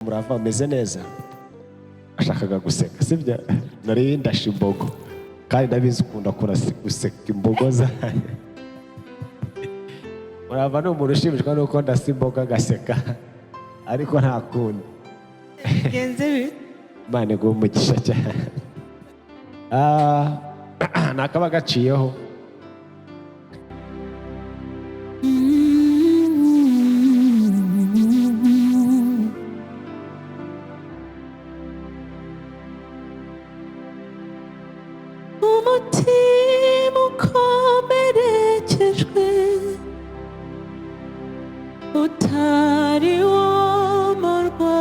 Murava ameze neza, ashakaga guseka, sibyo? Nari ndashe imbogo kandi ndabizi ukunda guseka imbogo zanjye. Murava ni umuntu ushimishwa nuko ndasa imbogo agaseka, ariko nta kundi. Bigenze bite? Imana iguhe umugisha cyane. Ni akaba gaciyeho. Umutima ukomerekejwe utari womorwa,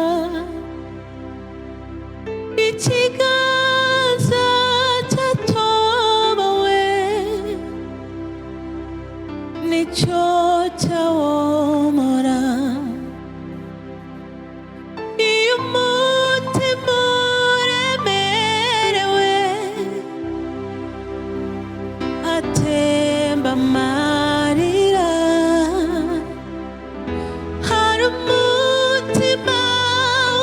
ikiganza cyatobowe nicyo cyawomora. Iyo umutima uremerewe atemba amarira, hari umutima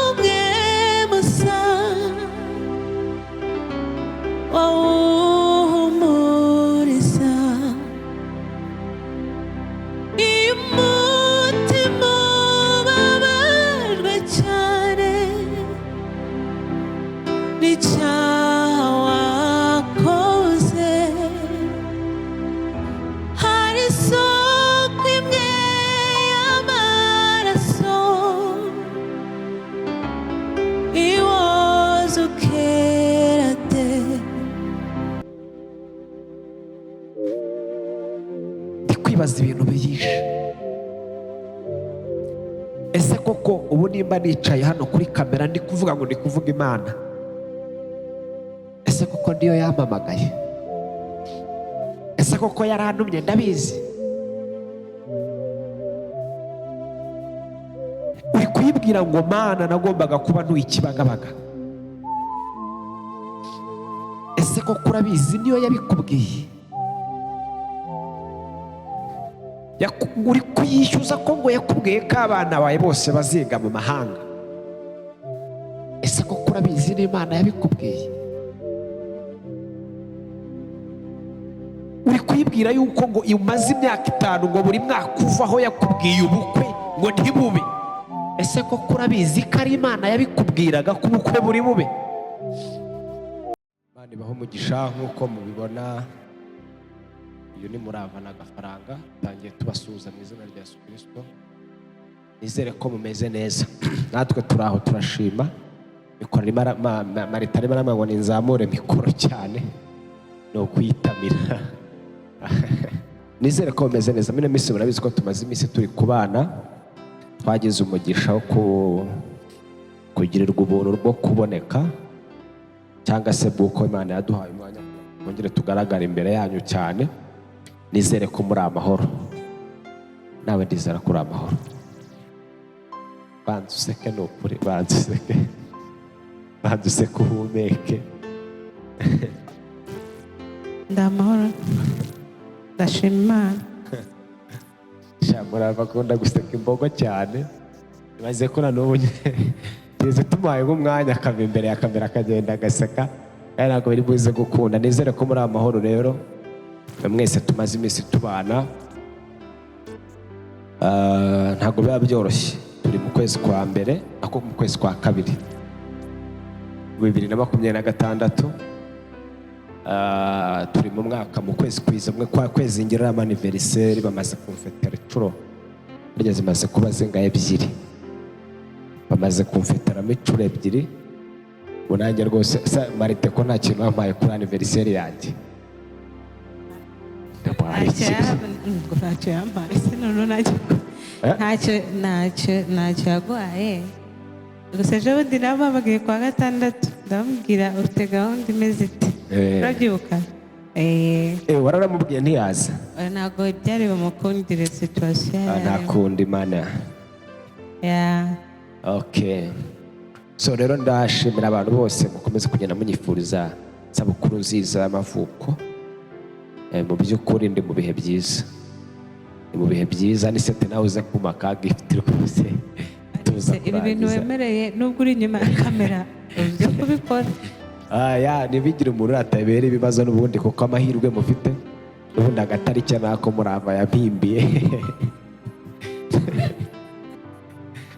umwe musa wawuhumuriza. Iyo umutima ubabajwe cyane n'icyaha wakoze, hari isoko imwe y'amaraso iwoza ukera de. Ndi kwibaza ibintu byinshi. Ese koko ubu nimba nicaye hano kuri kamera ndi kuvuga ngo ndi kuvuga Imana, ese koko niyo yampamagaye? Ese koko yarantumye? Ndabizi. Uri kuyibwira ngo: "Mana, nagombaga kuba ntuye Ikibagabaga." Ese koko urabizi niyo yabikubwiye? Uri kuyishyuza ko ngo yakubwiye ko abana bawe bose baziga mu mahanga. Ese koko urabizi n'Imana yabikubwiye? Uri kuyibwira yuko ngo umaze imyaka 5 ngo buri mwaka uvaho yakubwiye ubukwe ngo ntibube. Ese koko urabizi ko ari Imana yabikubwiraga ko ubukwe buri bube? Imana ibahe umugisha. Nk'uko mubibona, uyu ni Murava n'Agafaranga. Tangiye tubasuhuza mu izina rya Yesu Kirisito. Nizere ko mumeze neza, natwe turi aho turashima. Mikoro arimo Marita arimo aramubwira ngo ninzamure mikoro cyane, ni ukuyitamira. Nizere ko mumeze neza. Muri ino minsi murabizi ko tumaze iminsi turi kubana, twagize umugisha wo kugirirwa ubuntu bwo kuboneka, cyangwa se bw'uko Imana yaduhaye umwanya twongere tugaragare imbere yanyu cyane. Nizere ko muri amahoro, nawe ndizera ko uri amahoro. Banza useke, ni ukuri, banza useke, banza useke uhumeke. Ndi amahoro, ndashima Imana. Sha, Murava akunda guseka imbogo cyane. Ibaze ko na n'ubu ngeze tumuhaye nk'umwanya akava imbere ya kamera akagenda agaseka, kandi ntabwo biri buze gukunda. Nizere ko muri amahoro rero mwese tumaze iminsi tubana. Ntabwo biba byoroshye. Turi mu kwezi kwa mbere, ako mu kwezi kwa kabiri, 2026. Turi mu mwaka, mu kwezi kwiza mwe kwa kwezi ngira anniversaire. Bamaze kumfetera inshuro burya zimaze kuba zingahe? Ebyiri. Bamaze kumfeteramo inshuro ebyiri. Ubu nanjye rwose sa Marite, ko nta kintu bampaye kuri anniversaire yanjye? Ndamuhaye Ntacyo. iki? Ngo ntacyo yampaye se? Noneho ntacyo. Eh? Ntacyo yaguhaye. Gusa ejo bundi namuhamagaye kwa gatandatu, ndamubwira: "Ufite gahunda imeze ite?" Urabyibuka? Wararamubwiye ntiyaza? Oya, ntabwo byari bumukundire situation. Nta Yari kundi, Imana. Yeah. Okay, so rero ndashimira abantu bose mukomeze kugenda munyifuriza isabukuru nziza y'amavuko. Mu by'ukuri ndi mu bihe byiza, ni mu bihe byiza. Ni sete nawe uze kuma ka gift rwose. Tuza Se, ibi bintu kurangiza. wemereye nubwo uri inyuma ya kamera uzi kubikora. Aya ntibigire umuntu atabera ibibazo n'ubundi, kuko amahirwe mufite n'ubundi agatariki nako Murava yampimbiye.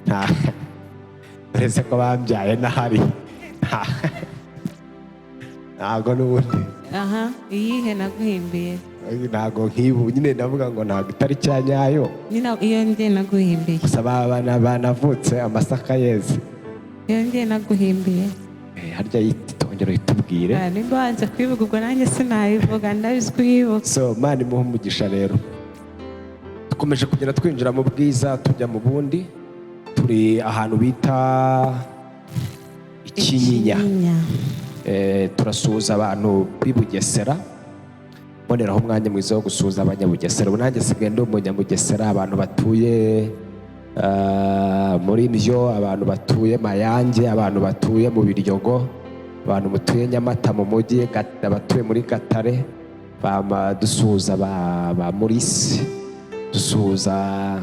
Nta uretse ko bambyaye n'ahari ntago n'ubundi. Aha, iyihe naguhimbiye? Ntago nkibu nyine, ndavuga ngo ntago itariki ya nyayo. Nyine iyo ngiye naguhimbiye. Gusa banavutse amasaka yeze. Iyo ngiye naguhimbiye. Harya yitongera itubwire. Ah, nimba wanze kuyivuga ubwo nanjye sinayivuga, ndabizi kuyibuka. So Imana imuhe umugisha. Rero dukomeje kugenda twinjira mu bwiza, tujya mu bundi. Turi ahantu bita Ikinyinya. Ikinyinya. Turasuhuza abantu b'i Bugesera, mboneraho umwanya mwiza wo gusuhuza abanyabugesera. Ubu nanjye sigaye ndi umunyabugesera. Abantu batuye muri Ndyo, abantu batuye Mayange, abantu batuye mu Biryogo, abantu mutuye Nyamata mu mujyi, abatuye muri Gatare, dusuhuza ba Murisi, dusuhuza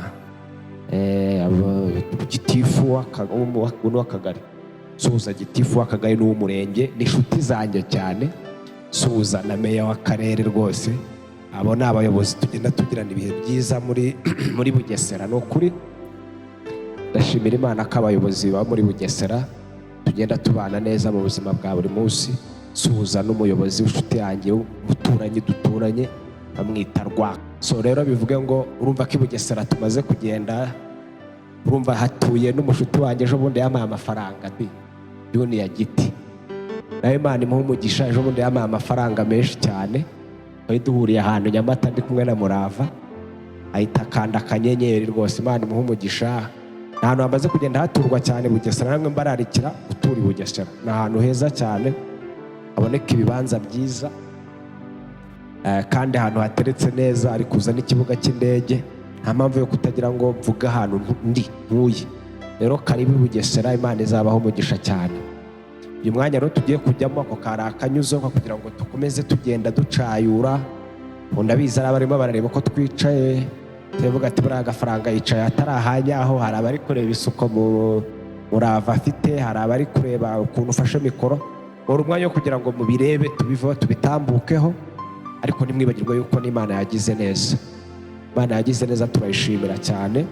gitifu w'akagari, suhuza gitifu w'akagari n'uw'umurenge, ni inshuti zanjye cyane. Suhuza na meya w'akarere rwose. Abo ni abayobozi tugenda tugirana ibihe byiza muri Bugesera. Ni ukuri ndashimira Imana ko abayobozi baba muri Bugesera tugenda tubana neza mu buzima bwa buri munsi. Suhuza n'umuyobozi w'inshuti yanjye w'umuturanyi duturanye, bamwita Rwa. So rero bivuge ngo urumva ko i Bugesera tumaze kugenda, urumva hatuye n'umushuti wanjye. Ejo bundi yampaye amafaranga di yuni ya giti, nawe Imana imuha umugisha. Ejo bundi yampaye amafaranga menshi cyane, twari duhuriye ahantu Nyamata ndi kumwe na Murava, ahita akanda akanyenyeri rwose. Imana imuha umugisha. Ni ahantu hamaze kugenda haturwa cyane Bugesera. Namwe mbararikira gutura i Bugesera, ni ahantu heza cyane haboneka ibibanza byiza, kandi ahantu hateretse neza, ari kuza n'ikibuga cy'indege. Nta mpamvu yo kutagira ngo mvuge ahantu ndi ntuye. Rero karibu i Bugesera, Imana izabaho umugisha cyane. Uyu mwanya rero tugiye kujyamo, ako kari akanyuzo ko kugira ngo dukomeze tugenda ducayura. Ubu ndabizi ari abarimo barareba ko twicaye, tuvuga ati buriya agafaranga yicaye atari ahanyaho. Hari abari kureba isuku mu Murava afite, hari abari kureba ukuntu ufashe mikoro. Wari umwanya wo kugira ngo mubirebe, tubiveho, tubitambukeho, ariko ntimwibagirwe yuko n'Imana yagize neza. Imana yagize neza, turayishimira cyane.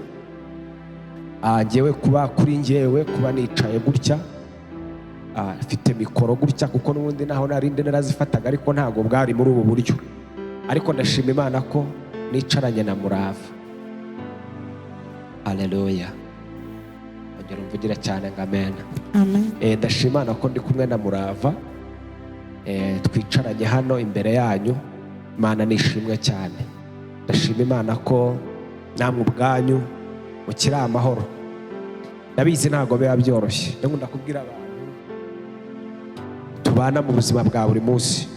Njyewe kuba kuri njyewe kuba nicaye gutya, mfite mikoro gutya, kuko n'ubundi naho narindi narazifataga, ariko ntabwo bwari muri ubu buryo. Ariko ndashima Imana ko nicaranye na Murava. Haleluya! Ongera umvugire cyane ngo amen. Amen. Ndashima Imana ko ndi kumwe na Murava, twicaranye hano imbere yanyu. Imana nishimwe cyane. Ndashima Imana ko namwe ubwanyu mukiri amahoro. Ndabizi ntabwo biba byoroshye. Ndakunda kubwira abantu tubana mu buzima bwa buri munsi,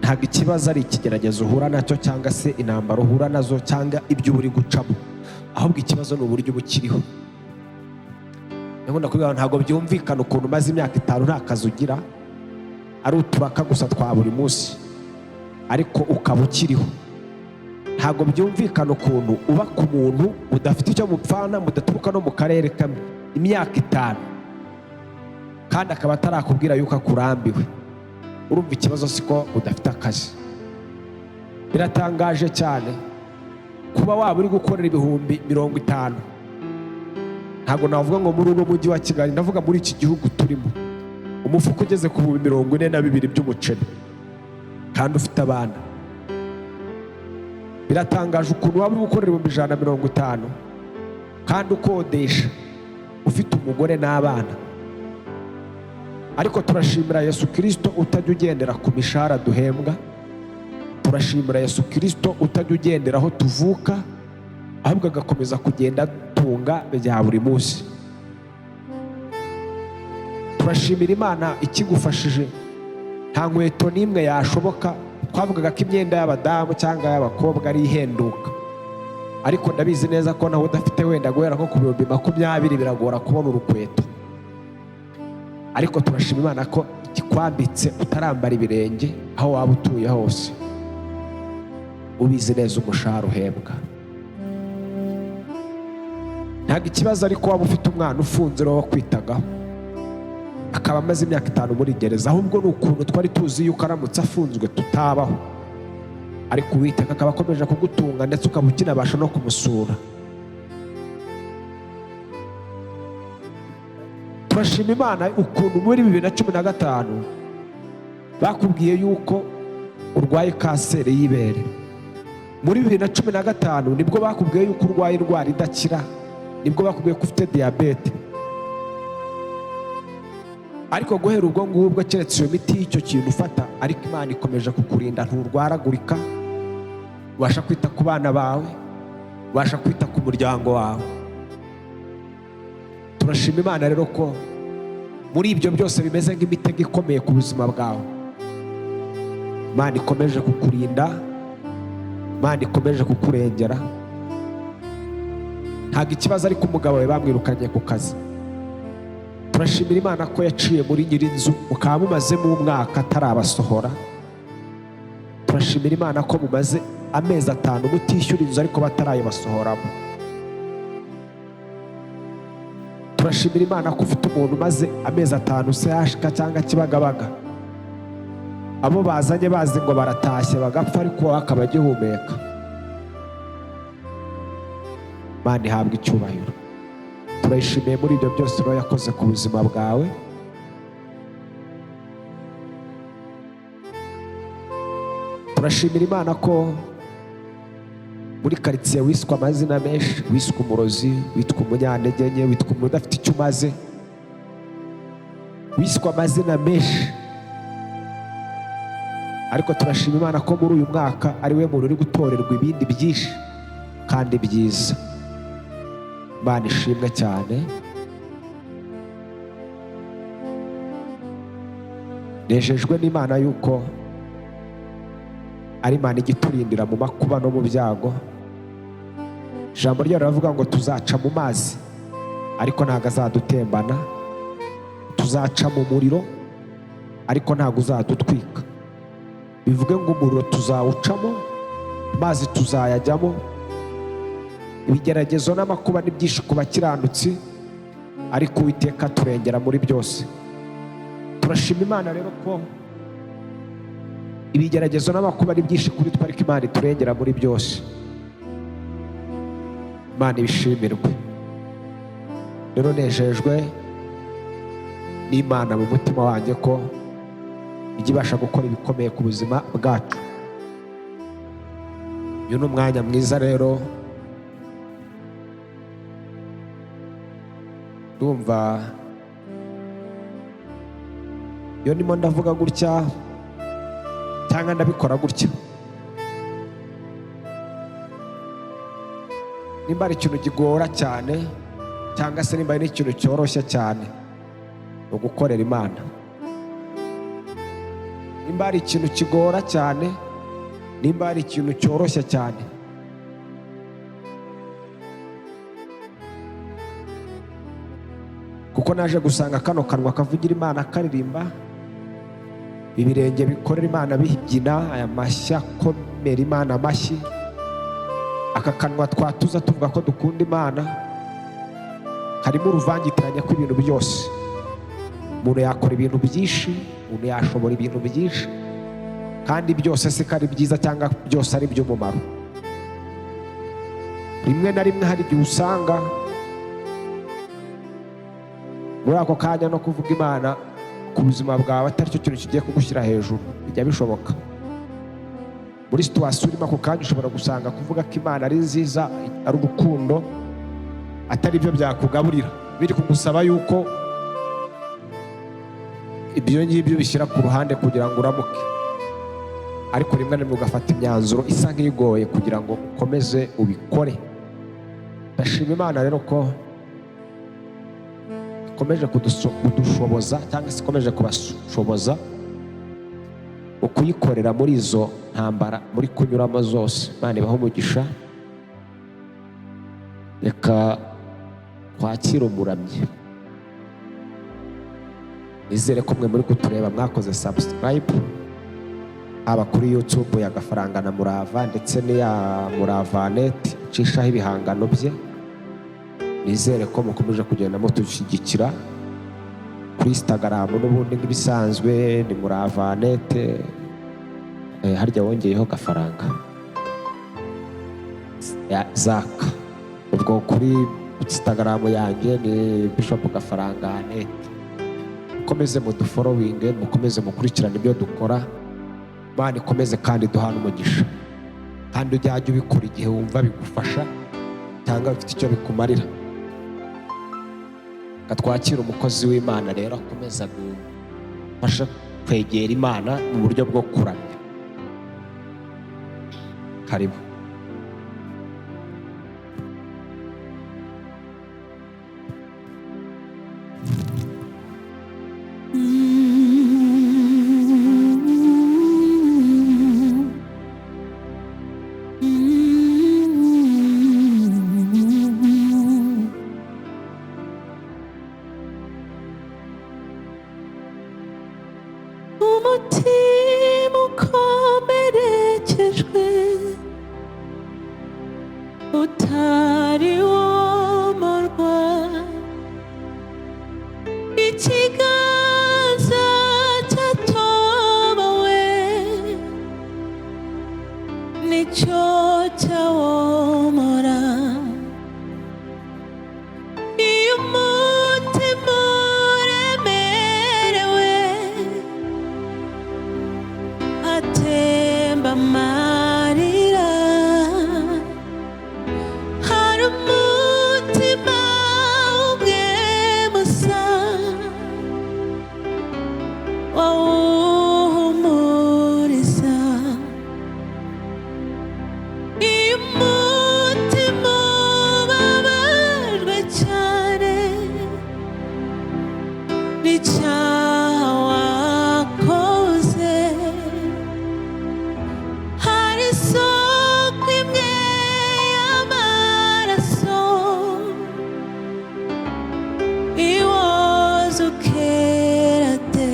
ntabwo ikibazo ari ikigeragezo uhura nacyo cyangwa se intambara uhura nazo cyangwa ibyo uri gucamo, ahubwo ikibazo ni uburyo uba ukiriho. Ndakunda kubwira abantu, ntabwo byumvikana ukuntu umaze imyaka 5 nta kazi ugira, ari uturaka gusa twa buri munsi, ariko ukaba ukiriho. Ntabwo byumvikana ukuntu uba ku muntu udafite icyo mupfana, mudaturuka no mu karere kamwe, imyaka 5, kandi akaba atarakubwira yuko akurambiwe. Urumva ikibazo siko udafite akazi. Biratangaje cyane kuba waba uri gukorera 50,000. Ntabwo navuga ngo muri uno mujyi wa Kigali, ndavuga muri iki gihugu turimo, umufuka ugeze ku 42,000 by'umuceri kandi ufite abana. Biratangaje ukuntu waba uri gukorera 150,000 kandi ukodesha, ufite umugore n'abana. Ariko turashimira Yesu Kirisito utajya ugendera ku mishahara duhembwa. Turashimira Yesu Kirisito utajya ugendera aho tuvuka, ahubwo agakomeza kugenda adutunga bya buri munsi. Turashimira Imana ikigufashije. Nta nkweto n'imwe yashoboka. Twavugaga ko imyenda y'abadamu cyangwa y'abakobwa ari ihenduka, ariko ndabizi neza ko nawe udafite wenda guhera nko ku 20,000 biragora kubona urukweto. Ariko turashima Imana ko ikikwambitse utarambara ibirenge aho waba utuye hose, ubizi neza umushahara uhembwa. Nta Ntabwo ikibazo ariko waba ufite umwana ufunze uriho wakwitagaho akaba amaze imyaka 5 muri gereza, ahubwo ni ukuntu twari tuzi yuko aramutse afunzwe tutabaho, ariko Uwiteka akaba akomeje kugutunga ndetse ukaba ukinabasha no kumusura. Turashima Imana ukuntu muri 2015 bakubwiye yuko urwaye kanseri y'ibere. Muri 2015 nibwo bakubwiye yuko urwaye indwara idakira, nibwo bakubwiye ko ufite diyabete. Ariko guhera ubwo ngubwo keretse iyo miti y'icyo kintu ufata, ariko Imana ikomeje kukurinda, nturwaragurika, ubasha kwita ku bana bawe, ubasha kwita ku muryango wawe. Turashima Imana rero ko muri ibyo byose bimeze nk'imitego ikomeye ku buzima bwawe, Imana ikomeje kukurinda, Imana ikomeje kukurengera. Ntabwo ikibazo ariko umugabo wawe bamwirukanye ku kazi. Turashimira Imana ko yaciye muri nyirinzu mukaba mumazemo umwaka atarabasohora. Turashimira Imana ko mumaze amezi 5 mutishyura inzu ariko batarayibasohoramo. Turashimira Imana ko ufite umuntu umaze amezi 5 sehashika cyangwa Kibagabaga, abo bazanye bazi ngo baratashye bagapfa, ariko wowe akaba agihumeka. Imana ihabwa icyubahiro. Turayishimiye muri ibyo byose rero yakoze ku buzima bwawe. Turashimira Imana ko muri karitsiye wiswe amazina menshi, wiswe umurozi, witwa umunyantege nke, witwa umuntu udafite icyo umaze, wiswe amazina menshi. Ariko turashima Imana ko muri uyu mwaka ari we muntu uri gutorerwa ibindi byinshi kandi byiza. Imana ishimwe cyane. Nejejwe n'Imana yuko ari Imana igiturindira mu makuba no mu byago. Ijambo ryayo riravuga ngo tuzaca mu mazi ariko ntabwo azadutembana, tuzaca mu muriro ariko ntabwo uzadutwika. Bivuge ngo umuriro tuzawucamo, amazi tuzayajyamo. Ibigeragezo n'amakuba ni byinshi ku bakiranutsi, ariko Uwiteka turengera muri byose. Turashima Imana rero ko ibigeragezo n'amakuba ari byinshi kuri twe, ariko Imana iturengera muri byose. Imana ibishimirwe. Rero nejejwe n'Imana mu mutima wanjye ko ijya ibasha gukora ibikomeye ku buzima bwacu. Uyu ni umwanya mwiza rero, ndumva iyo ndimo ndavuga gutya cyangwa ndabikora gutya, nimba ari ikintu gigora cyane cyangwa se nimba ari ikintu cyoroshye cyane, ni ugukorera Imana. Nimba ari ikintu kigora cyane, nimba ari ikintu cyoroshye cyane, kuko naje gusanga kano kanwa kavugira Imana karirimba, ibirenge bikorera Imana bibyina, aya mashyi akomera Imana amashyi, aka kanwa twatuza tuvuga ko dukunda Imana, harimo uruvangitiranye kw'ibintu byose. Umuntu yakora ibintu byinshi, umuntu yashobora ibintu byinshi, kandi byose si ko ari byiza cyangwa byose ari iby'umumaro. Rimwe na rimwe hari igihe usanga muri ako kanya no kuvuga Imana ku buzima bwawe atari cyo kintu kigiye kugushyira hejuru, bijya bishoboka. Muri situwasiyo urimo ako kanya ushobora gusanga kuvuga ko Imana ari nziza, ari urukundo, atari byo byakugaburira, biri kugusaba yuko ibyo ngibyo bishyira ku ruhande kugira ngo uramuke. Ariko rimwe na rimwe ugafata imyanzuro isa nk'igoye kugira ngo ukomeze ubikore. Ndashima Imana rero ko ikomeje kudushoboza cyangwa se ikomeje kubashoboza ukuyikorera muri izo ntambara muri kunyuramo zose. Imana ibahe umugisha. Reka twakire umuramyi. Nizere ko mwe muri kutureba mwakoze subscribe, haba kuri YouTube ya Gafaranga na Murava ndetse n'iya Murava Net icishaho ibihangano bye. Nizere ko mukomeje kugenda mutushyigikira kuri Instagram n'ubundi nk'ibisanzwe ni Murava Annette. Harya wongeyeho Gafaranga ya Zaka. Ubwo kuri Instagram yanjye ni Bishop Gafaranga Annette. Mukomeze mudufollowinge, mukomeze mukurikirane ibyo dukora. Imana ikomeze kandi duhane umugisha, kandi ujye ubikora igihe wumva bigufasha cyangwa bifite icyo bikumarira. Reka twakire umukozi w'Imana rero akomeza gufasha kwegera Imana mu buryo bwo kuramya. Karibu. Umutima ukomerekejwe utari womorwa, ikiganza cyatobowe nicyo cyawomora. Iyo umutima uremerewe atemba amarira, hari umutima umwe musa wawuhumuriza. Iyo umutima ubabajwe cyane n'icyaha wakoze, hari isoko imwe y'amaraso iwoza ukera de.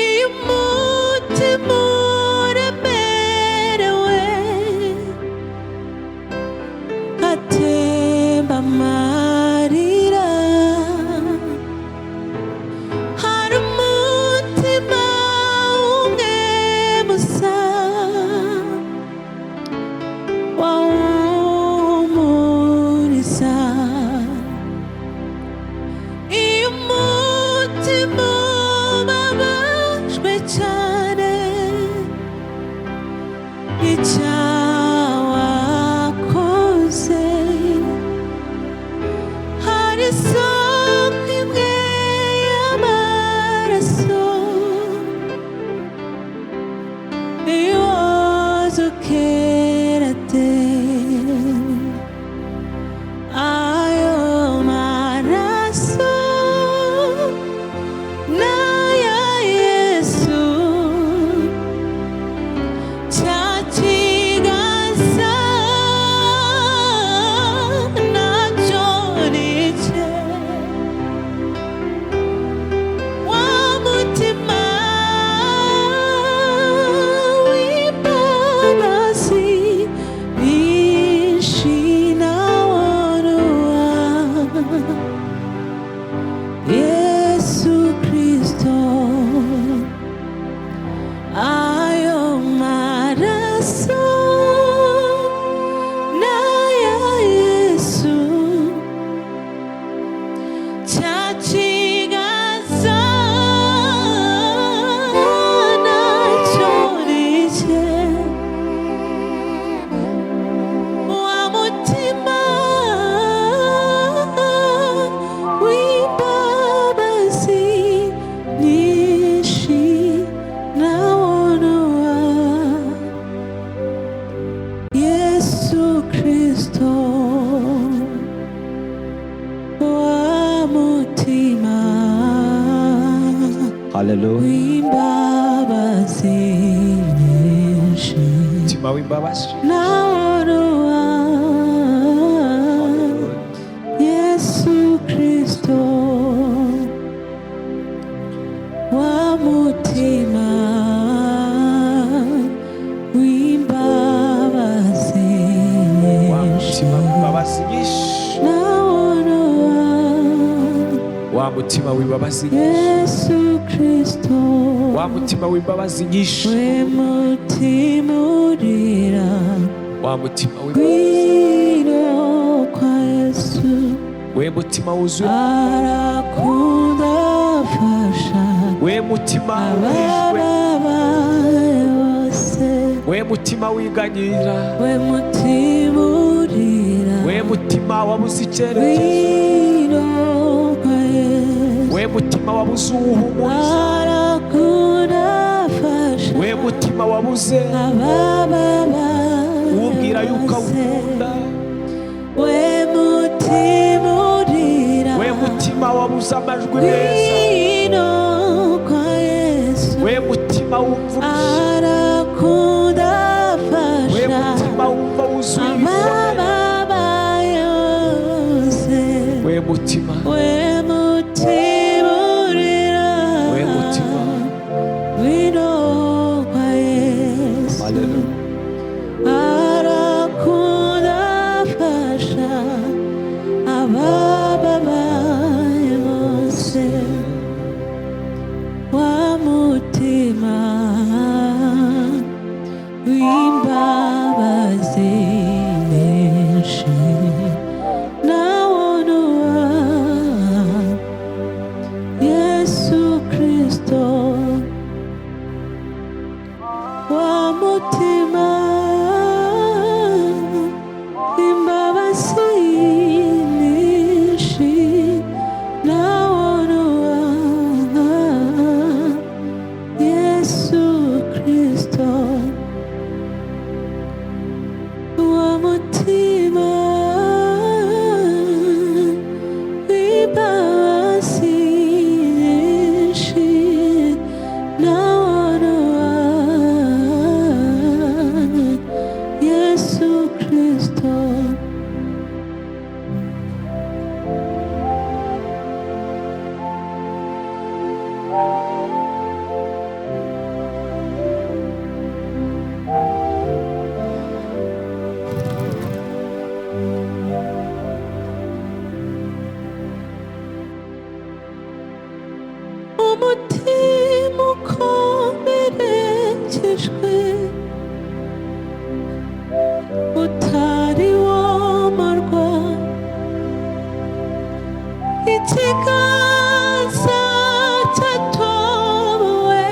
Iyo umutima uremerewe atemba amarira, hari umutima umwe musa wawuhumuriza. Iyo umutima ubabajwe cyane n'icyaha wakoze, hari isoko imwe y'amaraso iwoza ukera de. Ayo maraso n'aya Yesu, cya kiganza nacyo ni cye, wa mutima w'imbabazi nyinshi nawonwa Yesu Kristo. Ayo maraso n'aya Yesu, cya kiganza nacyo ni cye, wa mutima w'imbabazi nyinshi nawonwa Yesu Kristo, wa mutima Haleluya. w'imbabazi nyinshi Umutima w'imbabazi. nawonwa Yesu Kristo, wa mutima w'imbabazi Wa nyinshi mutima. Wa mutima w'imbabazi nyinshi. Yesu Kristo. Wa mutima w'imbabazi nyinshi. We mutima urira. Wa mutima w'imbabazi. Ngwino kwa Yesu. We mutima wuzuye. Arakunda afasha We mutima uhishwe. abababaye bose. We mutima wiganyira. We mutima urira. We mutima wabuze icyerekezo. Ngwino kwa Yesu. We mutima wabuze uwuhumuriza. Arakunda afasha We mutima wabuze abababaye uwubwira yuko bose. awukunda. We mutima urira. We mutima wabuze amajwi meza. Ngwino kwa Yesu. We mutima wumva urushye. Arakunda We afasha mutima wumva wuzuye ibikomere. abababaye bose. We mutima. We mutima urira. We mutima. Ngwino kwa Yesu. Haleluya. Arakunda afasha abababaye bose. Wa mutima w'imbabazi nyinshi nawonwa Yesu Kristo. Wa mutima imbabazi nyinshi nawonwa Yesu Kristo. Wa mutima w'imbabazi nyinshi nawonwa Yesu Kristo. Umutima ukomerekejwe utari womarwa, ikiganza cyatobowe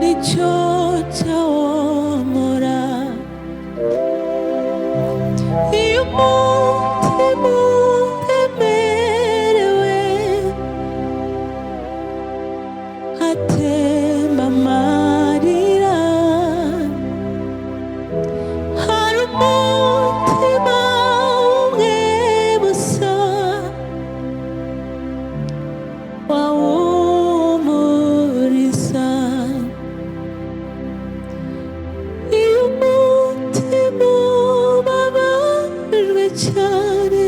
nicyo cyawomora. Iyo umutima uremerewe hatemba amarira, hari umutima umwe gusa wawumuriza. Iyo umutima ubabajwe cyane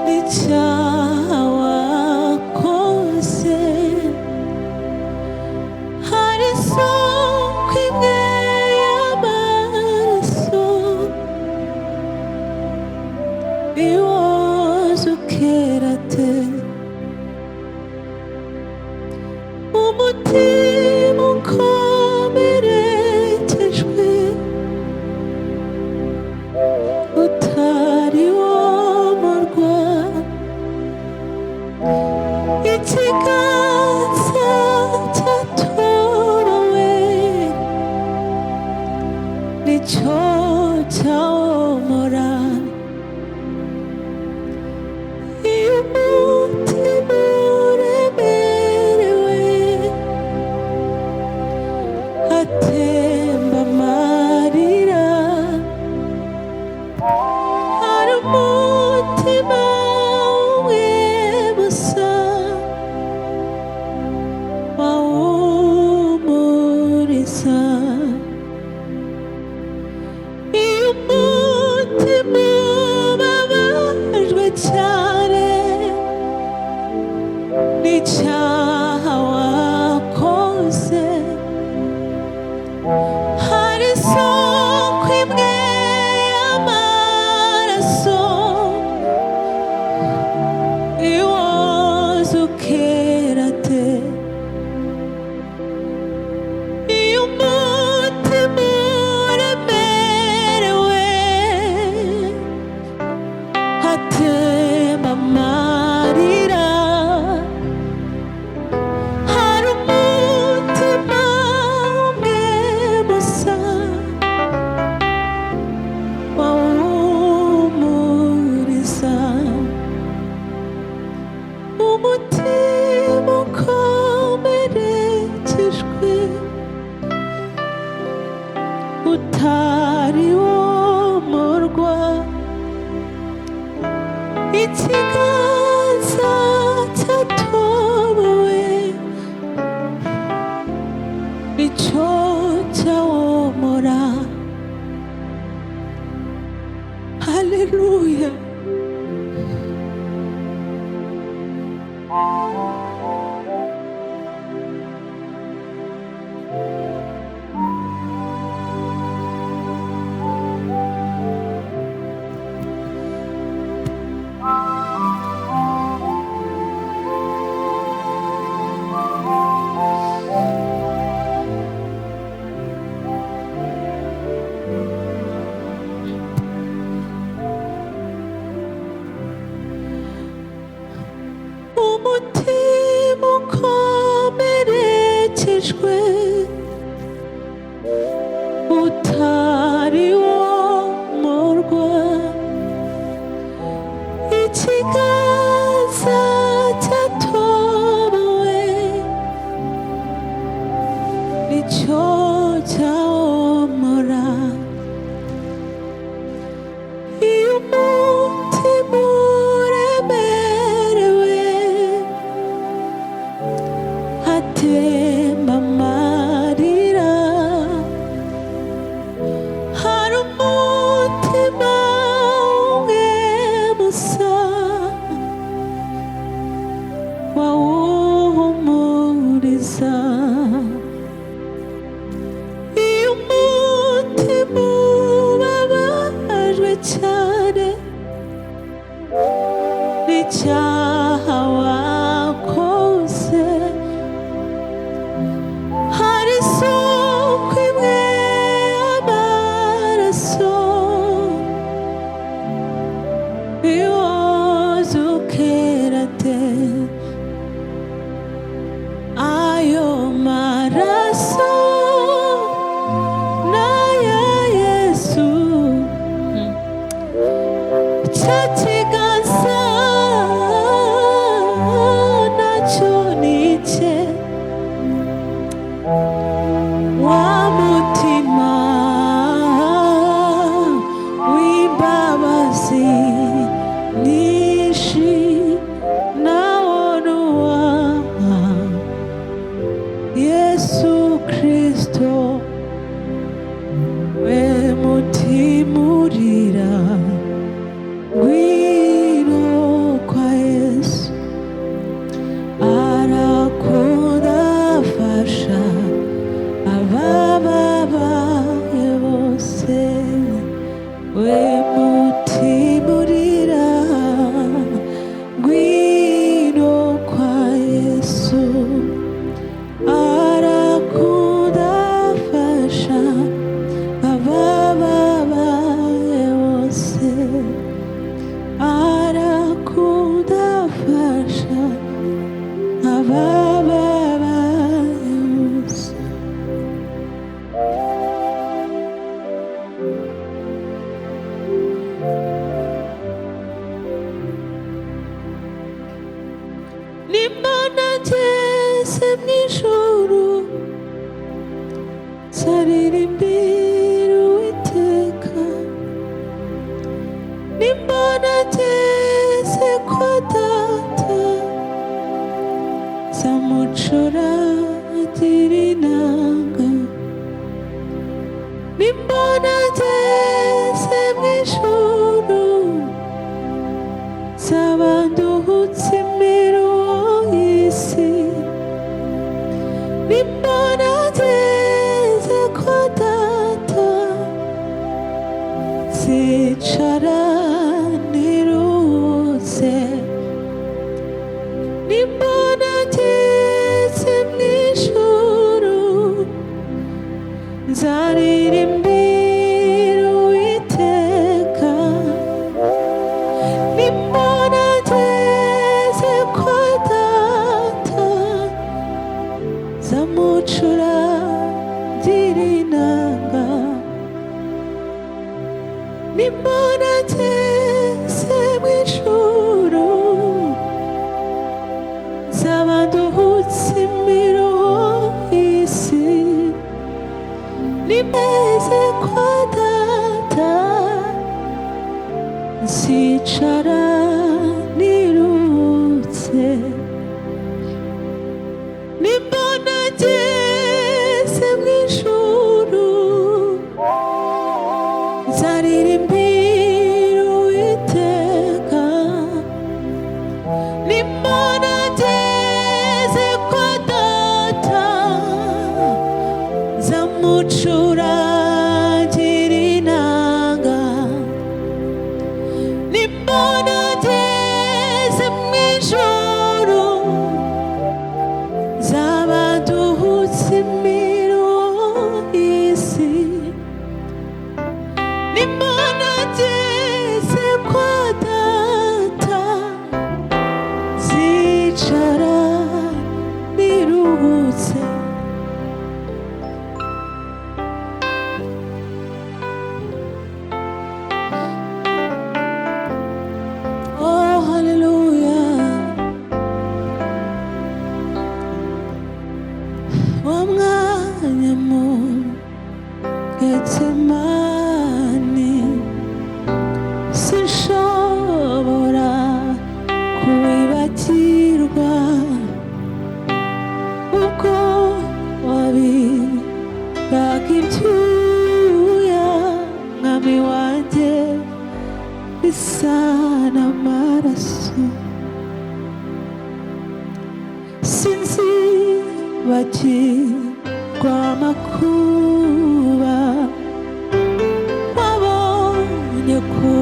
n'icyaha wakoze, hari isoko imwe y'amaraso iwoza ukera te. Umutima ukomerekejwe utari womorwa, ikiganza cyatorewe nicyo cyawomora. Iyo umutima uremerewe hatemba amarira, hari umutima umwe gusa wawumuriza. Iyo umutima ubabajwe cyane n'icyaha wakoze, hari isoko imwe. Ikiganza cyatobowe nicyo cyawomora. Haleluya. Umutima ukomerekejwe utari womorwa, ikiganza cyatobowe nicyo cyawomora. Iyo umutima uremerewe hatemba amarira, hari umutima umwe musa wawuhumuriza. Iyo umutima ubabajwe cyane n'icyaha wakoze, hari isoko imwe y'amaraso iwoza ukera de. Ayo maraso n'aya Yesu, cya kiganza nacyo ni icye. Wa mutima w'imbabazi nyinshi nawo ni uwa Yesu Kristo. We mutima urira, ngwino kwa Yesu, arakudafasha abababaye bose. We mutima urira, ngwino kwa Yesu, arakudafasha abababaye bose, arakudafasha abababaye bose. Nimba ngeze mu ijuru nzaririmbira Uwiteka, nimba nageze kwa data nzamucuragira inanga, nimba nageze mu ijuru nzaba nduhutse imiruho y'isi, nimba nageze kwa data nzicara niruhutse, nimba nageze mu ijuru nzaririmbira Uwiteka, nimba nageze kwa data nzamucuragira inanga, nimba nageze mu ijuru nzaba nduhutse imiruho y'isi, nimeze kwa data nzicara. Nimbona ngeze mu ijuru, nzaba nduhutse imiruho y'isi. Nimbona ngeze kwa Data, nzicara niruhutse. Oh, hallelujah. Wa mwanya mu Getsemani, sinshobora kuwibagirwa ubwo wabiraga ibyuya, mwami wanjye, bisa n'amaraso. Sinzibagirwa amakuba wabonye ku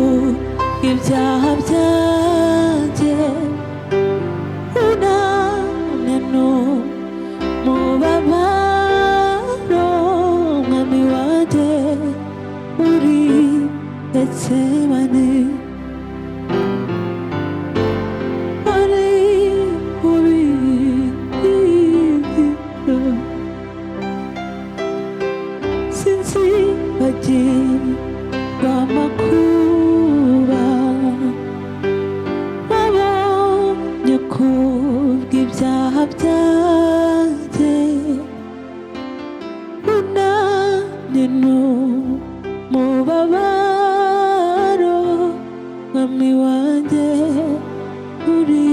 ibyaha byanjye, unamye n'umubabaro, mwami wanjye, uri Getsemani. Ari ubirira. Sinzibagirwa amakuba wabonye kubw'ibyaha byanjye, unamye n'umubabaro, mwami wanjye, uri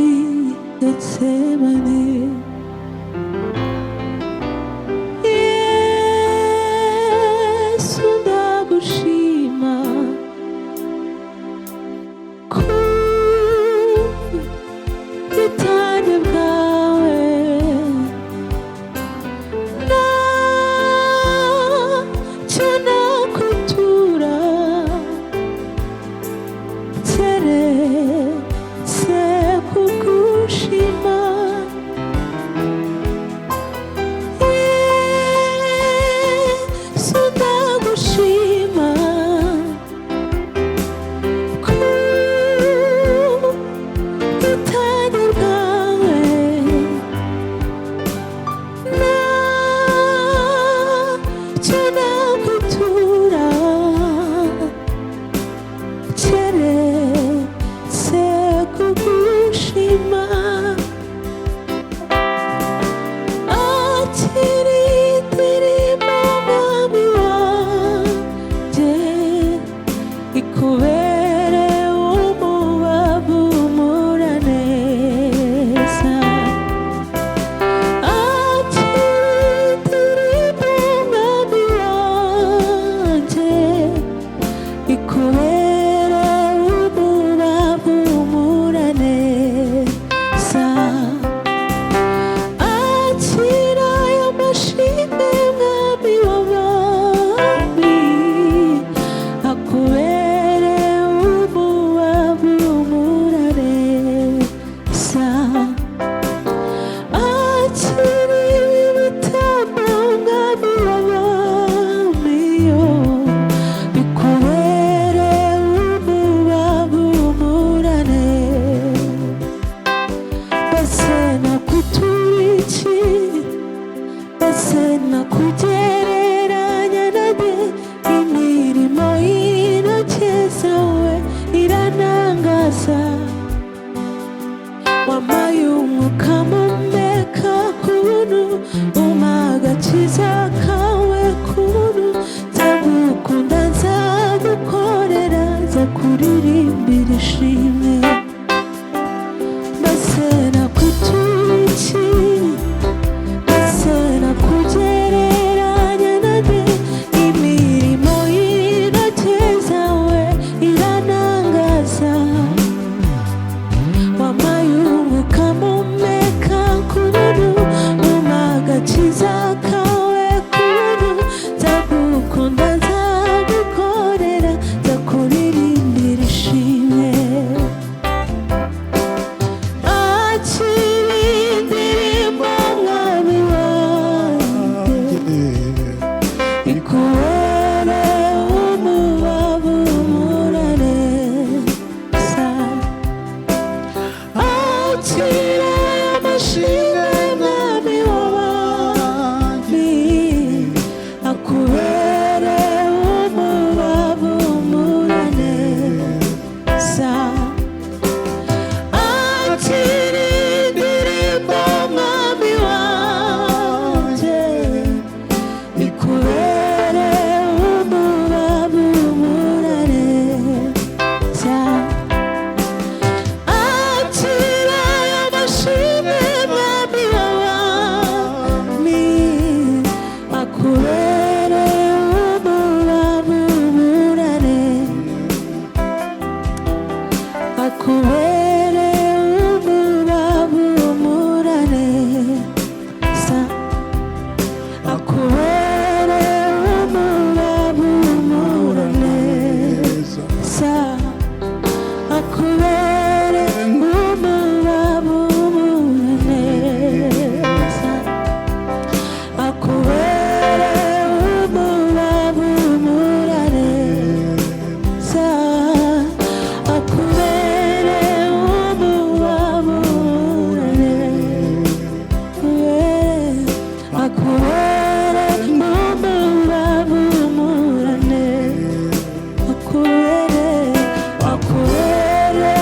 Getsemani. Yesu, ndagushima ku bwitange bwawe, ntacyo nakutura keretse kugushima. Yesu, ndagushima ku bwitange bwawe, ntacyo nakutura keretse kugushima. Akiri indirimbo, mwami wanjye, ikubere umubavu umura neza. Akiri indirimbo, mwami wanjye, ikubere umubavu umura neza. Akira ayo mashimwe, mwami w'abami, akubere umubavu umura neza. Akira ibitambo, mwami w'abami, yo bikubere umubavu umura neza. Mbese nakutura iki? Mbese nakugereranya na nde? Imirimo y'intoki zawe iranangaza. Wampaye umwuka mpumeka ku buntu, umpa agakiza kawe ku buntu. Nzagukunda, nzagukorera, nzakuririmbira ishimwe. Mbese nakutura iki? Mbese nakugereranya na nde? Imirimo y'intoki zawe iranangaza. Wampaye umwuka mpumeka ku buntu, umpa agakiza kawe. Akubere umuraba uhumura neza. Akubere umuraba uhumura neza. Akubere umuraba uhumura neza. Akubere umuraba uhumura neza. Akubere umuraba uhumura neza. Akubere umuraba uhumura neza. Akubere, akubere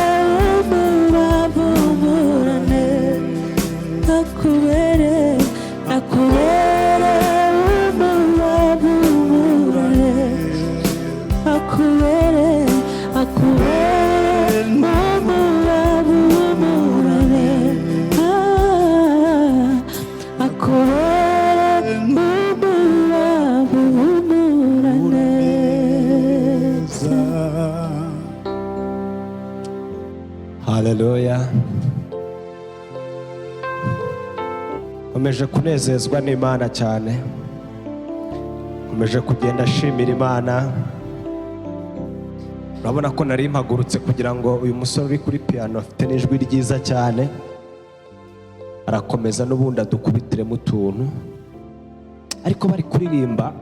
umuraba uhumura neza. Akubere, akubere umuraba uhumura neza. Akubere, akubere umuraba uhumura neza. Akubere umuraba uhumura neza. Haleluya. Nkomeje kunezezwa n'Imana cyane, nkomeje kugenda ashimira Imana. Urabona ko nari mpagurutse kugira ngo uyu musore uri kuri piyano afite n'ijwi ryiza cyane, arakomeza n'ubundi adukubitiremo utuntu, ariko bari kuririmba.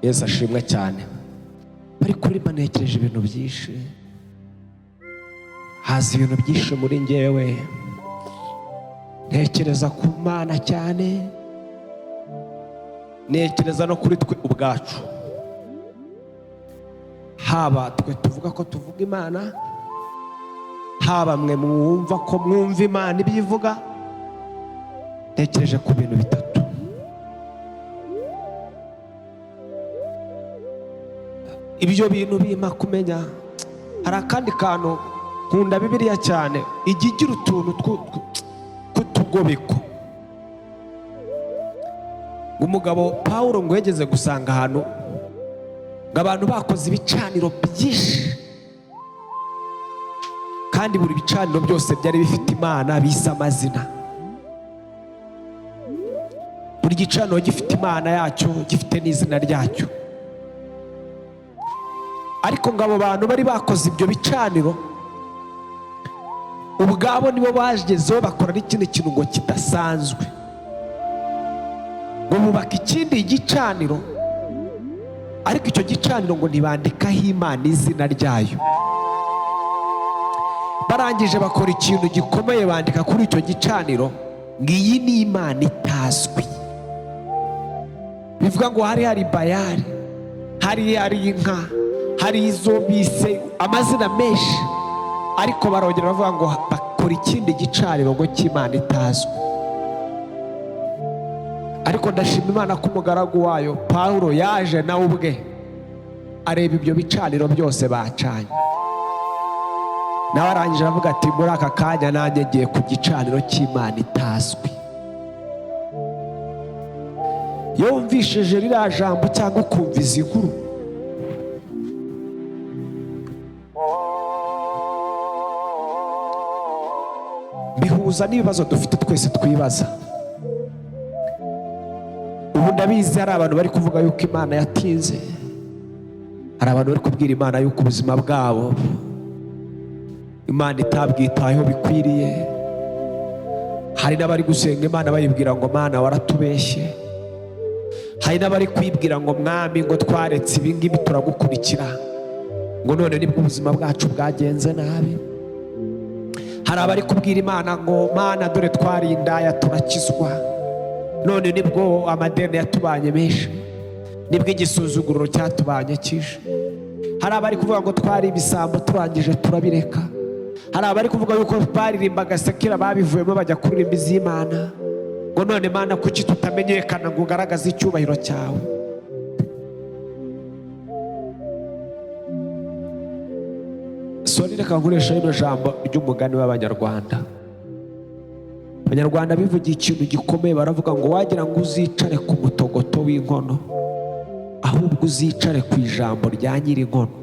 Yesu ashimwe cyane. Bari kuririmba ntekereje ibintu byinshi, haza ibintu byinshi muri njyewe, ntekereza ku Mana cyane, ntekereza no kuri twe ubwacu, haba twe tuvuga ko tuvuga Imana, haba mwe mwumva ko mwumva Imana ibyo ivuga. Ntekereje ku bintu bitatu. Ibyo bintu bimpa kumenya hari akandi kantu. Nkunda Bibiliya cyane, ijya igira utuntu tw'utugobeko. Ngo umugabo Pawulo ngo yageze gusanga ahantu ngo abantu bakoze ibicaniro byinshi, kandi buri bicaniro byose byari bifite imana bise amazina, buri gicaniro gifite imana yacyo, gifite n'izina ryacyo. Ariko ngo abo bantu bari bakoze ibyo bicaniro ubwabo nibo bagezeho bakora n'ikindi kintu ngo kidasanzwe, ngo bubaka ikindi gicaniro, ariko icyo gicaniro ngo ntibandikaho Imana izina ryayo. Barangije bakora ikintu gikomeye, bandika kuri icyo gicaniro ngo iyi ni Imana itazwi. Bivuga ngo hari hari Bayali, hari hari inka, hari izo bise amazina menshi, ariko barongera bavuga ngo bakora ikindi gicaniro ngo cy'Imana itazwi. Ariko ndashima Imana ko umugaragu wayo Pawulo yaje nawe ubwe areba ibyo bicaniro byose bacanye, nawe arangije aravuga ati muri aka kanya nanjye ngiye ku gicaniro cy'Imana itazwi. Iyo wumvishije ririya jambo cyangwa ukumva izi nkuru, bihuza n'ibibazo dufite twese twibaza. Ubu ndabizi hari abantu bari kuvuga yuko Imana yatinze, hari abantu bari kubwira Imana yuko ubuzima bwabo Imana itabwitayeho bikwiriye, hari n'abari gusenga Imana bayibwira ngo Mana waratubeshye, hari n'abari kwibwira ngo Mwami ngo twaretse ibi ngibi turagukurikira, ngo none nibwo ubuzima bwacu bwagenze nabi. Hari abari kubwira Imana ngo Mana dore twari indaya turakizwa, none nibwo amadeni yatubanye menshi, nibwo igisuzuguriro cyatubanye cyinshi. Hari abari kuvuga ngo twari ibisambo turangije turabireka. Hari abari kuvuga yuko baririmbaga sekera babivuyemo bajya kuririmba iz'Imana, ngo none Mana kuki tutamenyekana ngo ugaragaze icyubahiro cyawe. Sori, reka nkoresha rino jambo ry'umugani w'Abanyarwanda. Abanyarwanda bivugiye ikintu gikomeye, baravuga ngo wagira ngo uzicare ku mutogoto w'inkono, ahubwo uzicare ku ijambo rya nyir'inkono.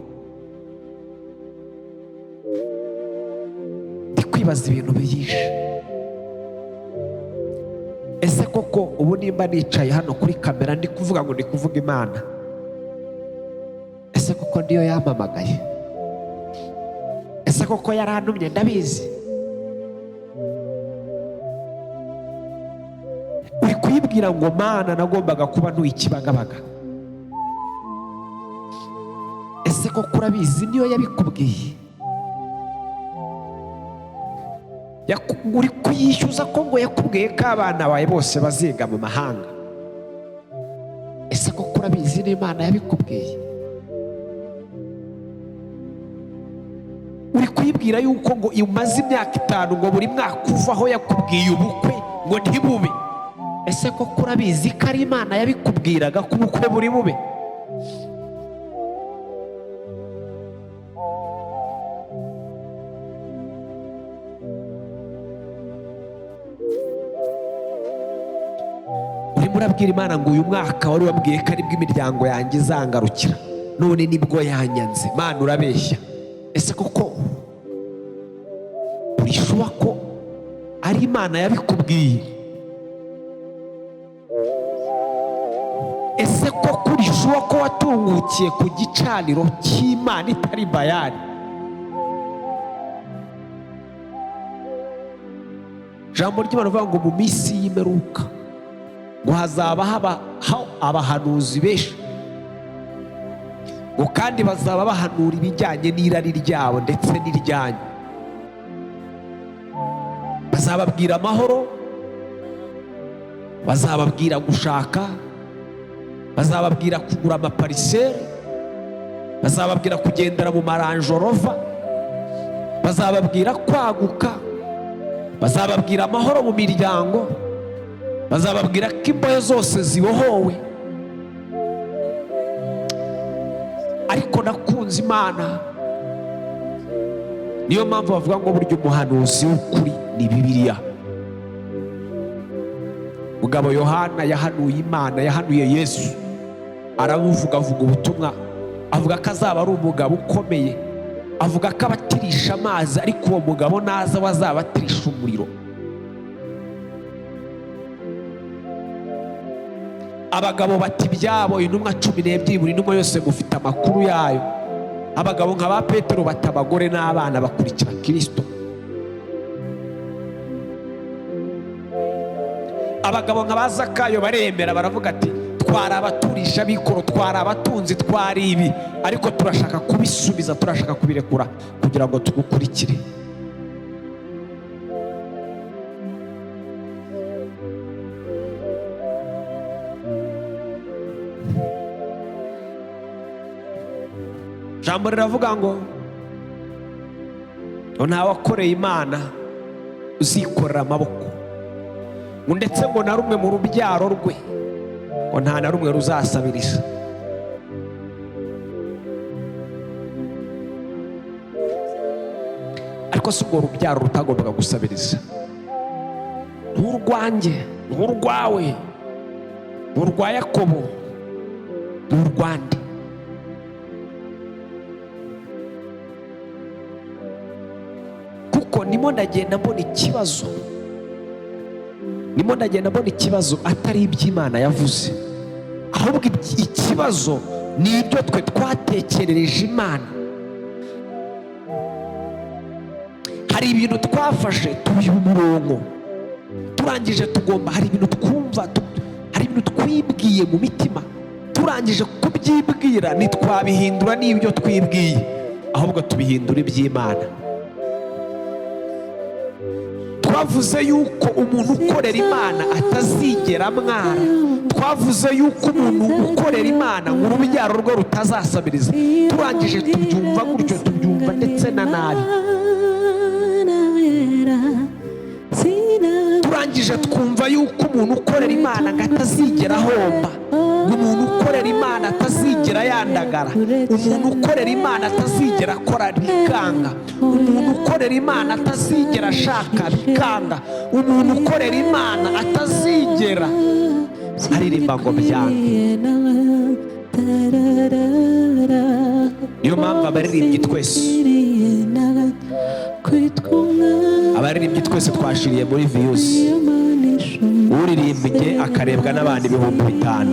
Kwibaza ibintu byinshi. Ese koko ubu nimba nicaye hano kuri kamera ndi kuvuga ngo ndi kuvuga Imana, ese koko niyo yampamagaye? Ese koko yarantumye? Ndabizi. Uri kuyibwira ngo Mana, nagombaga kuba ntuye Ikibagabaga. Ese koko urabizi niyo yabikubwiye? Uri kuyishyuza ko ngo yakubwiye ko abana bawe bose baziga mu mahanga. Ese koko urabizi n'Imana yabikubwiye? Uri kuyibwira yuko ngo umaze imyaka 5 ngo buri mwaka uvaho yakubwiye ubukwe ngo ntibube. Ese koko urabizi ko ari Imana yabikubwiraga ko ubukwe buri bube? Urimo urabwira Imana ngo uyu mwaka wari wabwiye ko aribwo imiryango yanjye izangarukira, none nibwo yanyanze. Mana urabeshya. Ese koko urishuwa ko ari Imana yabikubwiye? Ese koko urishuwa ko watungukiye ku gicaniro cy'Imana itari Bayali? Ijambo ry'Imana rivuga ngo mu minsi y'imperuka ngo hazaba habaho abahanuzi benshi, ngo kandi bazaba bahanura ibijyanye n'irari ryabo ndetse n'iryanyu. Bazababwira amahoro, bazababwira gushaka, bazababwira kugura amapariseri, bazababwira kugendera mu maranjorova, bazababwira kwaguka, bazababwira amahoro mu miryango, bazababwira ko imbohe zose zibohowe. Ariko nakunze Imana. Niyo mpamvu bavuga ngo burya umuhanuzi w'ukuri ni Bibiliya. Mugabo Yohana yahanuye Imana, yahanuye Yesu, aramuvuga, avuga ubutumwa, avuga ko azaba ari umugabo ukomeye, avuga ko abatirisha amazi, ariko uwo mugabo naza azabatirisha umuriro. Abagabo bati ibyabo, intumwa 12, buri ntumwa yose mufite amakuru yayo. Abagabo nka ba Petero bati abagore n'abana bakurikira Kristo. Abagabo nka ba Zakayo baremera, baravuga ati twari abaturisha bikoro, twari abatunzi, twari ibi, ariko turashaka kubisubiza, turashaka kubirekura kugira ngo tugukurikire. Jambo riravuga ngo ntawakoreye Imana uzikorera amaboko, ngo ndetse ngo na rumwe mu rubyaro rwe ngo nta na rumwe ruzasabiriza. Ariko si urwo rubyaro rutagombaga gusabiriza, nturwanjye, nturwawe, nturwa Yakobo, nturwande. Kuko nimo ndagenda mbona ikibazo, nimo ndagenda mbona ikibazo atari iby'Imana yavuze, ahubwo ikibazo ni ibyo twe twatekerereje Imana. Hari ibintu twafashe tubiha umurongo, turangije tugomba, hari ibintu twumva, hari ibintu twibwiye mu mitima, turangije kubyibwira ntitwabihindura n'ibyo twibwiye, ahubwo tubihindura iby'Imana. Twavuze yuko umuntu ukorera Imana atazigera amwara. Twavuze yuko umuntu ukorera Imana ngo urubyaro rwe rutazasabiriza. Turangije tubyumva gutyo, tubyumva ndetse na nabi. Turangije twumva yuko umuntu ukorera Imana ngo atazigera ahomba, ngo umuntu ukorera Imana atazigera yandagara, umuntu ukorera Imana atazigera akora bikanga, umuntu ukorera Imana atazigera ashaka bikanga, umuntu ukorera Imana atazigera aririmba ngo byange. Niyo mpamvu abaririmbyi twese Abaririmbyi twese twashiriye muri views. Uririmbye akarebwa n'abantu 5000,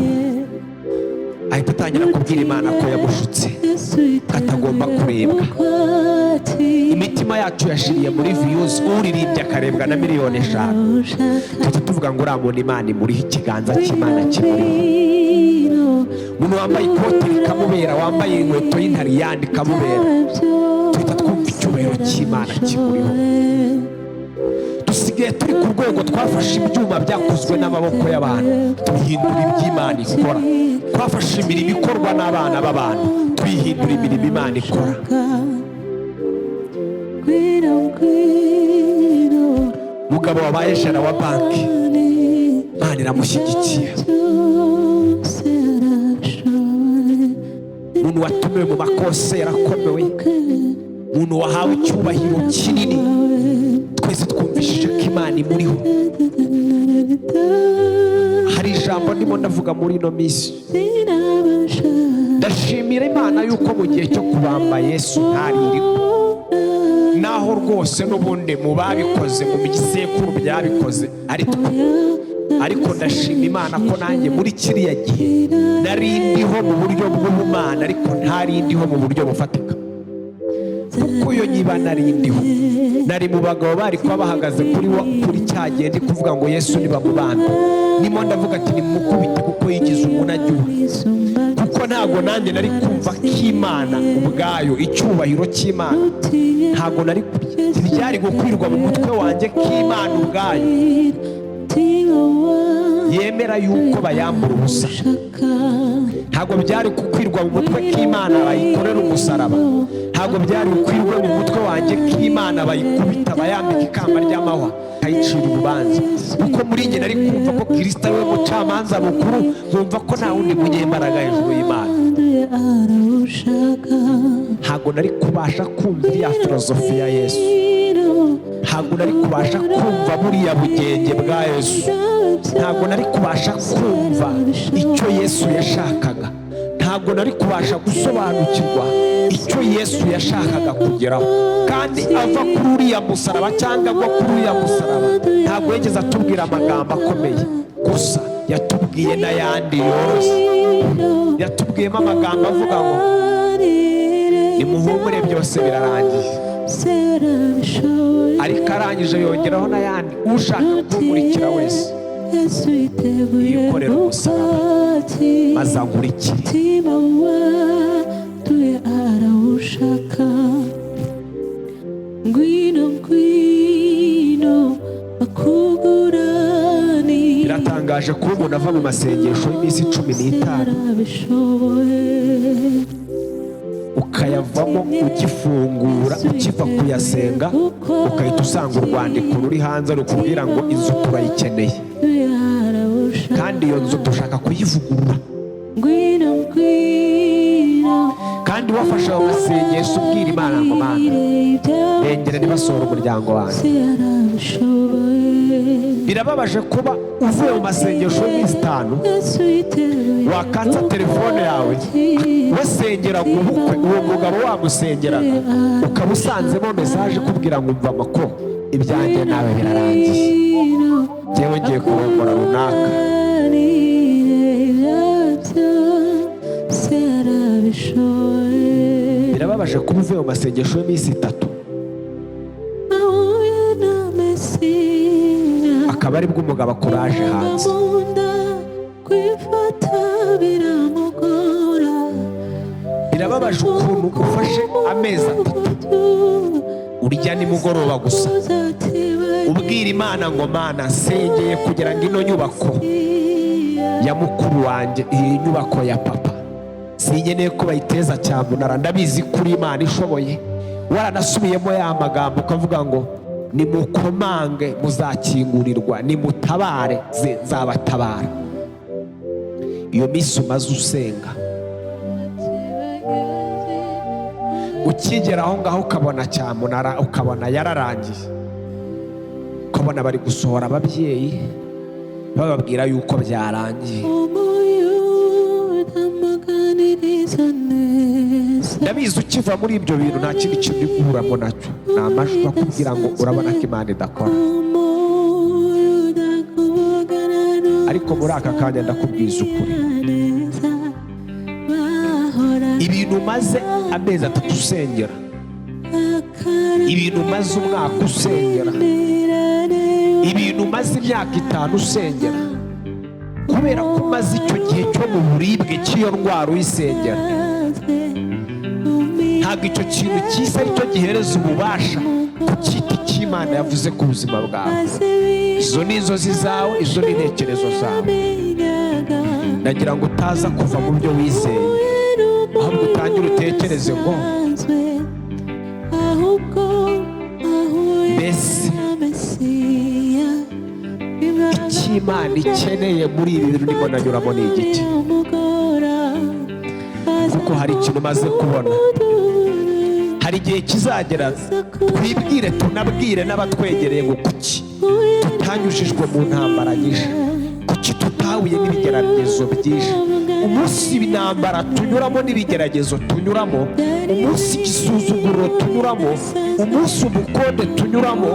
ahita atangira kubwira Imana ko yamushutse, atagomba kurebwa. Imitima yacu yashiriye muri views. Uririmbye akarebwa na 5 miliyoni, tujya tuvuga ngo uriya muntu Imana imuriho, ikiganza cy'Imana kimuriho. Umuntu wambaye ikoti rikamubera, wambaye inkweto y'intariyani ikamubera, tuhita twumva icyubahiro cy'Imana kimuriho. Dusigaye turi ku rwego twafashe ibyuma byakozwe n'amaboko y'abantu, tubihindura iby'Imana ikora. Twafashe imirimo ikorwa n'abana b'abantu, tuyihindura imirimo Imana ikora. Ngwino, ngwino. Mugabo wabaye gérant wa banki, Imana iramushyigikiye. Byose arabishoboye. Umuntu watumiwe mu makose yarakomewe, umuntu wahawe icyubahiro kinini, twese twumvishije ko Imana imuriho. Hari ijambo ndimo ndavuga muri ino minsi. Ndashimira Imana yuko mu gihe cyo kubamba Yesu ntaririwe naho rwose, n'ubundi mu babikoze, mu bisekuru byabikoze ari twe. Ariko ndashima Imana ko nanjye muri kiriya gihe nari ndiho mu buryo bw'ubumana, ariko ntari ndiho mu buryo bufatika, kuko iyo nyiba nari ndiho, nari mu bagabo bari kuba bahagaze kuri cya gihe ndi kuvuga ngo Yesu nibamubambe. Nimo ndavuga ati: "Nimukubite kuko yigize umunajyuwe", kuko ntabwo nanjye nari kumva ko Imana ubwayo, icyubahiro cy'Imana, ntabwo nari ntibyari gukwirwa mu mutwe wanjye ko Imana ubwayo yemera yuko bayambura ubusa. Ntabwo byari gukwirwa mu mutwe ko Imana bayikorera umusaraba. Ntabwo byari gukwirwa mu mutwe wanjye ko Imana bayikubita, bayambika ikamba ry'amahwa, akayicira urubanza, kuko muri njye nari kumva ko Kirisita ari we mucamanza mukuru, nkumva ko nta wundi munyembaraga hejuru y'Imana. Ntabwo nari kubasha kumva iriya filozofi ya Yesu. Ntabwo nari kubasha kumva buriya bugenge bwa Yesu. Ntabwo nari kubasha kumva icyo Yesu yashakaga. Ntabwo nari kubasha gusobanukirwa icyo Yesu yashakaga kugeraho. Kandi ava kuri uriya musaraba cyangwa agwa kuri uriya musaraba, ntabwo yigeze atubwira amagambo akomeye gusa, yatubwiye n'ayandi yoroshye. Yatubwiyemo amagambo avuga ngo: "Nimuhumure, byose birarangiye." Ariko arangije yongeraho n'ayandi: "Ushaka kunkurikira wese yikorera umusaraba maze ankurikire." Umutima wanduye arawushaka. Ngwino, ngwino akugurani. Biratangaje kuba umuntu ava mu masengesho y'iminsi 15, Arabishoboye. ukayavamo ugifungura, ukiva kuyasenga, ugahita usanga urwandiko ruri hanze rukubwira ngo inzu turayikeneye, Arawushaka. kandi iyo nzu dushaka kuyivugurura, Ngwino, ngwino. kandi wafashe ayo masengesho ubwira Imana ngo: "Mana, rengera ntibasohore umuryango wanjye." Arabishoboye. Birababaje kuba uvuye mu masengesho y'iminsi 5, wakatsa telefone yawe, wasengeraga ubukwe, uwo mugabo wamusengeraga, ukaba usanzemo message ikubwira ngo: "Umva amakuru, ibyanjye nawe birarangiye, njyewe ngiye kurongora runaka." Byose arabishoboye. Birababaje kuba uvuye mu masengesho y'iminsi 3, Ahuye na Mesiya. akaba aribwo umugabo akuraje hanze. Munda kwifata biramugora. Birababaje ukuntu ufashe amezi 3 urya nimugoroba gusa, ubwira Imana ngo: "Mana, nsengeye kugira ngo ino nyubako ya mukuru wanjye, iyi nyubako ya papa, sinkeneye ko bayiteza cyamunara. Ndabizi kuri Imana ishoboye." Waranasubiyemo ya magambo, ukavuga ngo: "Nimukomange muzakingurirwa, nimutabare nzabatabara." Iyo minsi umaze usenga, ukigera aho ngaho ukabona cyamunara, ukabona yararangiye, ukabona bari gusohora ababyeyi bababwira yuko byarangiye. Umuyuda amuganiriza neza. Ndabizi, ukiva muri ibyo bintu nta kindi kintu uri guhuramo nacyo, ni amajwi akubwira ngo urabona ko Imana idakora. Ariko muri aka kanya ndakubwiza ukuri, ibintu umaze amezi 3 usengera, ibintu umaze umwaka usengera, ibintu umaze imyaka 5 usengera, kubera ko umaze icyo gihe cyo mu buribwe cy'iyo ndwara uyisengera, ntabwo icyo kintu cyisa aricyo gihereza ububasha ku cyita cy'Imana yavuze ku buzima bwawe. Izo ni inzozi zawe, izo ni intekerezo zawe. Ndagira ngo utaza kuva mu byo wizeye, ahubwo utangire utekereze ngo mbese icyo Imana ikeneye muri ibi bintu ndimo nanyuramo ni igiki? Kuko hari ikintu umaze kubona, hari igihe kizagera twibwire tunabwire n'abatwegereye ngo kuki tutanyujijwe mu ntambara nyinshi, kuki tutahuye n'ibigeragezo byinshi. Umunsi intambara tunyuramo n'ibigeragezo tunyuramo, umunsi igisuzuguriro tunyuramo, umunsi ubukonde tunyuramo,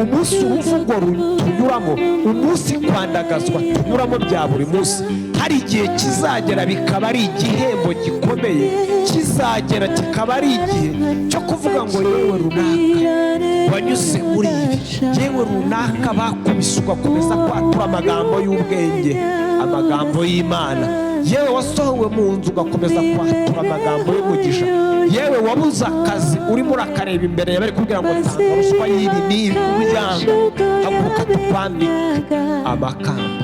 umunsi uruvugo tunyuramo, umunsi kwandagazwa tunyuramo bya buri munsi, hari igihe kizagera bikaba ari igihembo gikomeye, kizagera kikaba ari igihe cyo kuvuga ngo yewe runaka wanyuze muri ibi, yewe runaka bakubise ugakomeza kwatura amagambo y'ubwenge, amagambo y'Imana, yewe wasohowe mu nzu ugakomeza kwatura amagambo y'umugisha, yewe wabuze akazi urimo urakareba imbere bari kubwira ngo tanga ruswa y'ibi n'ibi ubyanga, haguruka tukwambike amakamba.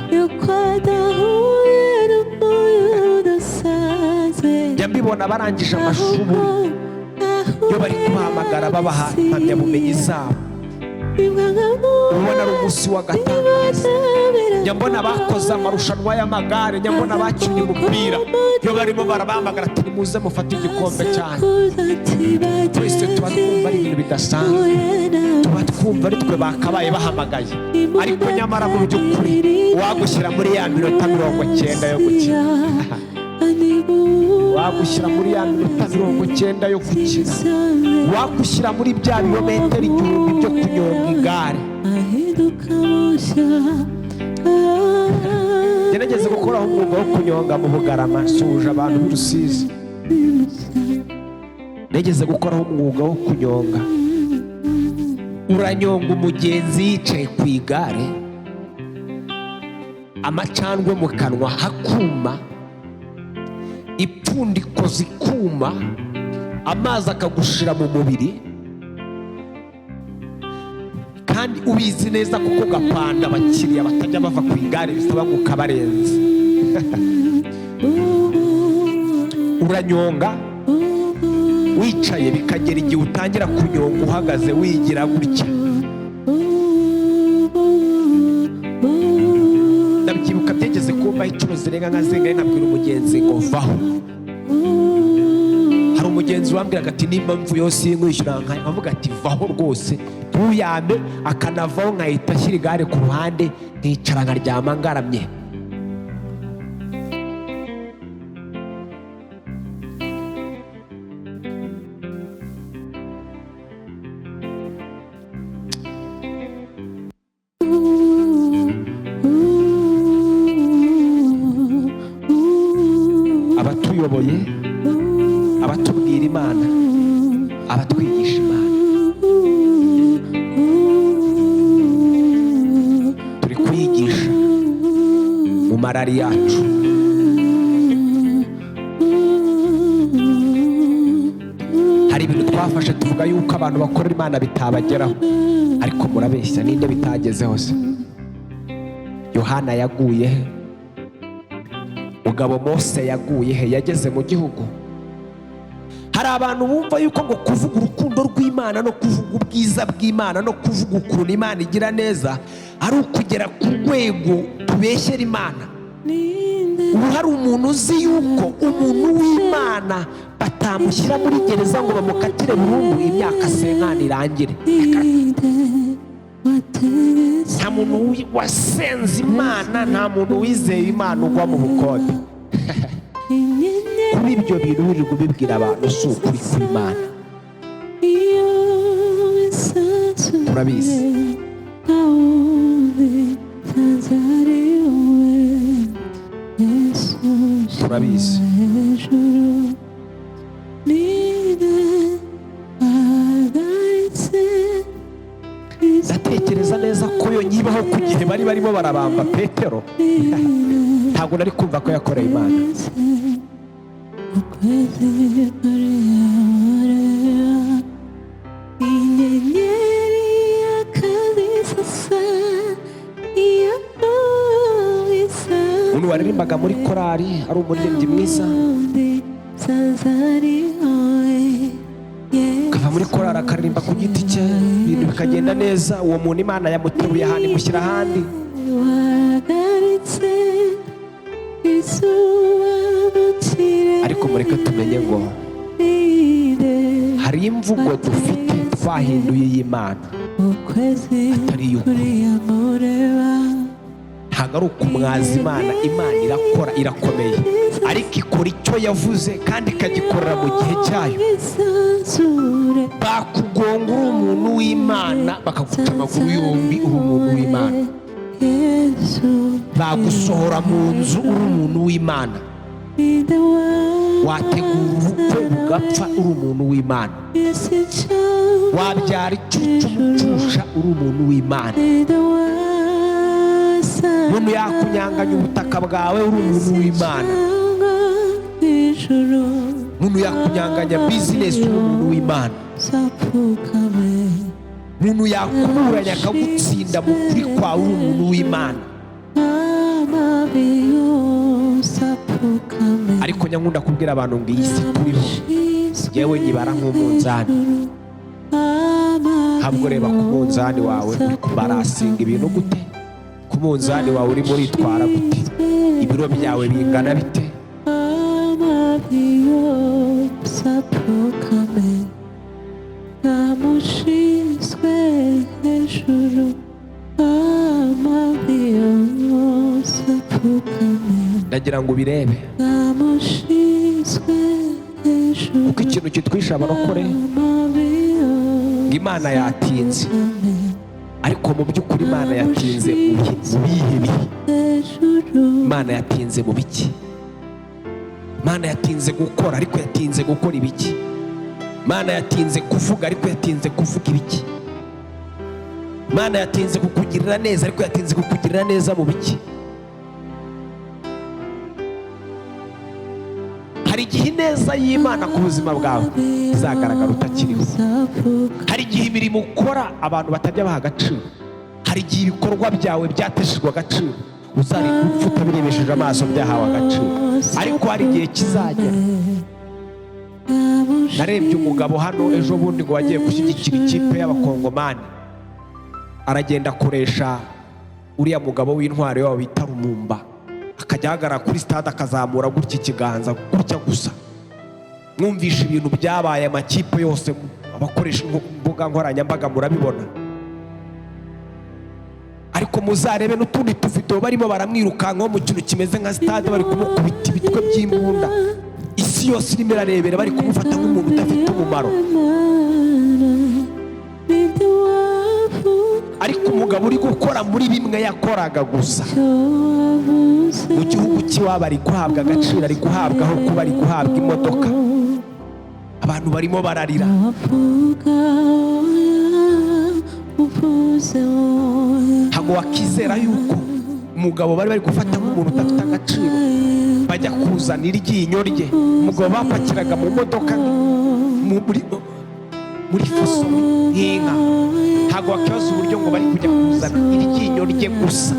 Njya mbibona barangije amashuri iyo bari kubahamagara babaha impamyabumenyi zabo, ubona ari umunsi w'agatangaza. Njya mbona bakoze amarushanwa y'amagare, njya mbona bakinnye umupira, iyo barimo barabahamagara ati nimuze mufate igikombe cyane. Twese tuba twumva ari ibintu bidasanzwe, tuba twumva ari twe bakabaye bahamagaye, ariko nyamara mu by'ukuri wagushyira muri ya minota 90 yo gukina, wagushyira muri ya minota 90 yo gukina, wagushyira muri bya birometero 1000 byo kunyonga igare. Gerageza gukoraho umwuga wo kunyonga mu Bugarama, nsuhuje abantu b'i Rusizi. Nageze gukoraho umwuga wo kunyonga. Uranyonga umugenzi yicaye ku igare, amacandwe mu kanwa hakuma, ipfundiko zikuma, amazi akagushira mu mubiri, kandi ubizi neza kuko gapanda abakiriya batajya bava ku igare bisaba ngo ukabarenze. Uranyonga wicaye bikagera igihe utangira kunyonga uhagaze wigira gutya. Ndabyibuka byegeze kumbaho inshuro zirenga nka zingahe nkabwira umugenzi ngo vaho. Hari umugenzi wambwiraga ati nimba mvuyeho sinkwishyura, nkavuga ati vaho rwose ntuyame, akanavaho nkahita ashyira igare ku ruhande nkicara nkaryama ngaramye. Abatuyoboye, abatubwira Imana, abatwigisha Imana, turi kuyigisha mu marari yacu. Hari ibintu twafashe tuvuga yuko abantu bakorera Imana bitabageraho, ariko murabeshya, ninde bitagezeho se? Yohana yaguye he? Mugabo Mose yaguye he? Yageze mu gihugu. Hari abantu bumva yuko ngo kuvuga urukundo rw'Imana no kuvuga ubwiza bw'Imana no kuvuga ukuntu Imana igira neza ari ukugera ku rwego tubeshyera Imana. Ubu hari umuntu uzi yuko umuntu w'Imana batamushyira muri gereza ngo bamukatire burundu imyaka 50 irangire. Nta muntu wasenze Imana, nta muntu wizeye Imana ugwa mu bukode. Kuba ibyo bintu wirirwa ubibwira abantu si ukuri kw'Imana. Turabizi. Turabizi. Ndatekereza neza ko yo nyibaho ku gihe bari barimo barabamba Petero, ntabwo nari kumva ko yakoreye Imana. Ukwezi kuriyamureba, inyenyeri yakazisasa, iyo isa. Umuntu waririmbaga muri korari ari umuririmbyi mwiza, akava muri korari akaririmba ku giti cye, ibintu bikagenda neza. Uwo muntu Imana yamuteruye ahantu imushyira ahandi. Wahagaritse izuba mu kirere. Ariko mureke tumenye ngo hari imvugo dufite twahinduye y'Imana Ukwezi atari iy'ukuri. kuriyamureba. Ntabwo ari ukumwaza Imana. Imana irakora, irakomeye, ariko ikora icyo yavuze kandi ikagikorera mu gihe cyayo. Isanzure. Bakugonga uri umuntu w'Imana, bakaguca amaguru yombi uri umuntu w'Imana. Yesu. Bagusohora mu nzu uri umuntu w'Imana. Ninde Wategura ubukwe bugapfa uri umuntu w'Imana. Isi cyangwa Wabyara icucumucusha uri umuntu w'Imana. Ninde wasa Umuntu yakunyanganya ubutaka bwawe uri umuntu w'Imana. cyangwa ijuru. Umuntu yakunyanganya bizinesi uri umuntu w'Imana. Zapfukame. Umuntu yakuburanya akagutsinda mu kuri kwawe uri umuntu w'Imana. Amavi yose apfukame. Ariko nyankunda kubwira abantu ngo iyi si turiho, yewe nyibara nk'umunzani. Ntabwo ureba ku munzani wawe uri kubarasinga ibintu gute, ku munzani wawe urimo uritwara gute, ibiro byawe bingana bite. Amavi yose apfukame. Namushinzwe hejuru. Amavi yose apfukame. Ndagira ngo ubirebe, Namushinzwe hejuru. kuko ikintu kitwisha abarokore Amavi ngo Imana yatinze, ariko mu by'ukuri Imana yatinze mu bihe bihe? hejuru. Imana yatinze mu biki? Imana yatinze gukora, ariko yatinze gukora ibiki? Imana yatinze kuvuga, ariko yatinze kuvuga ibiki? Imana yatinze kukugirira neza, ariko yatinze kukugirira neza mu biki? Hari igihe ineza y'Imana ku buzima bwawe izagaragara utakiriho. Hari igihe imirimo ukora abantu batajya baha agaciro. Hari igihe ibikorwa byawe byateshejwe agaciro, uzarinda upfa utabirebesheje amaso byahawe agaciro. Ariko hari igihe kizagera. Narebye umugabo hano ejo bundi ngo wagiye gushyigikira ikipe y'Abakongomani, aragenda akoresha uriya mugabo w'intwari wabo bita Rumumba, akajya ahagarara kuri stade akazamura gutya ikiganza gutya gusa. Mwumvisha ibintu byabaye, amakipe yose, abakoresha imbuga nkoranyambaga murabibona. Ariko muzarebe n'utundi tuvidewo barimo baramwirukankaho mu kintu kimeze nka stade, bari kumukubita ibitwe by'imbunda, isi yose irimo irarebera, bari kumufata nk'umuntu udafite umumaro. Ariko umugabo uri gukora muri bimwe yakoraga gusa mu gihugu cy'iwabo ari guhabwa agaciro, ari guhabwa aho kuba, ari guhabwa imodoka, abantu barimo bararira. Ntabwo wakizera yuko umugabo bari bari gufata nk'umuntu udafite agaciro, bajya kuzana iryinyo rye, umugabo bapakiraga mu modoka muri fuso nk'inka. Ntabwo wakibaza uburyo ngo bari kujya kuzana iryinyo rye gusa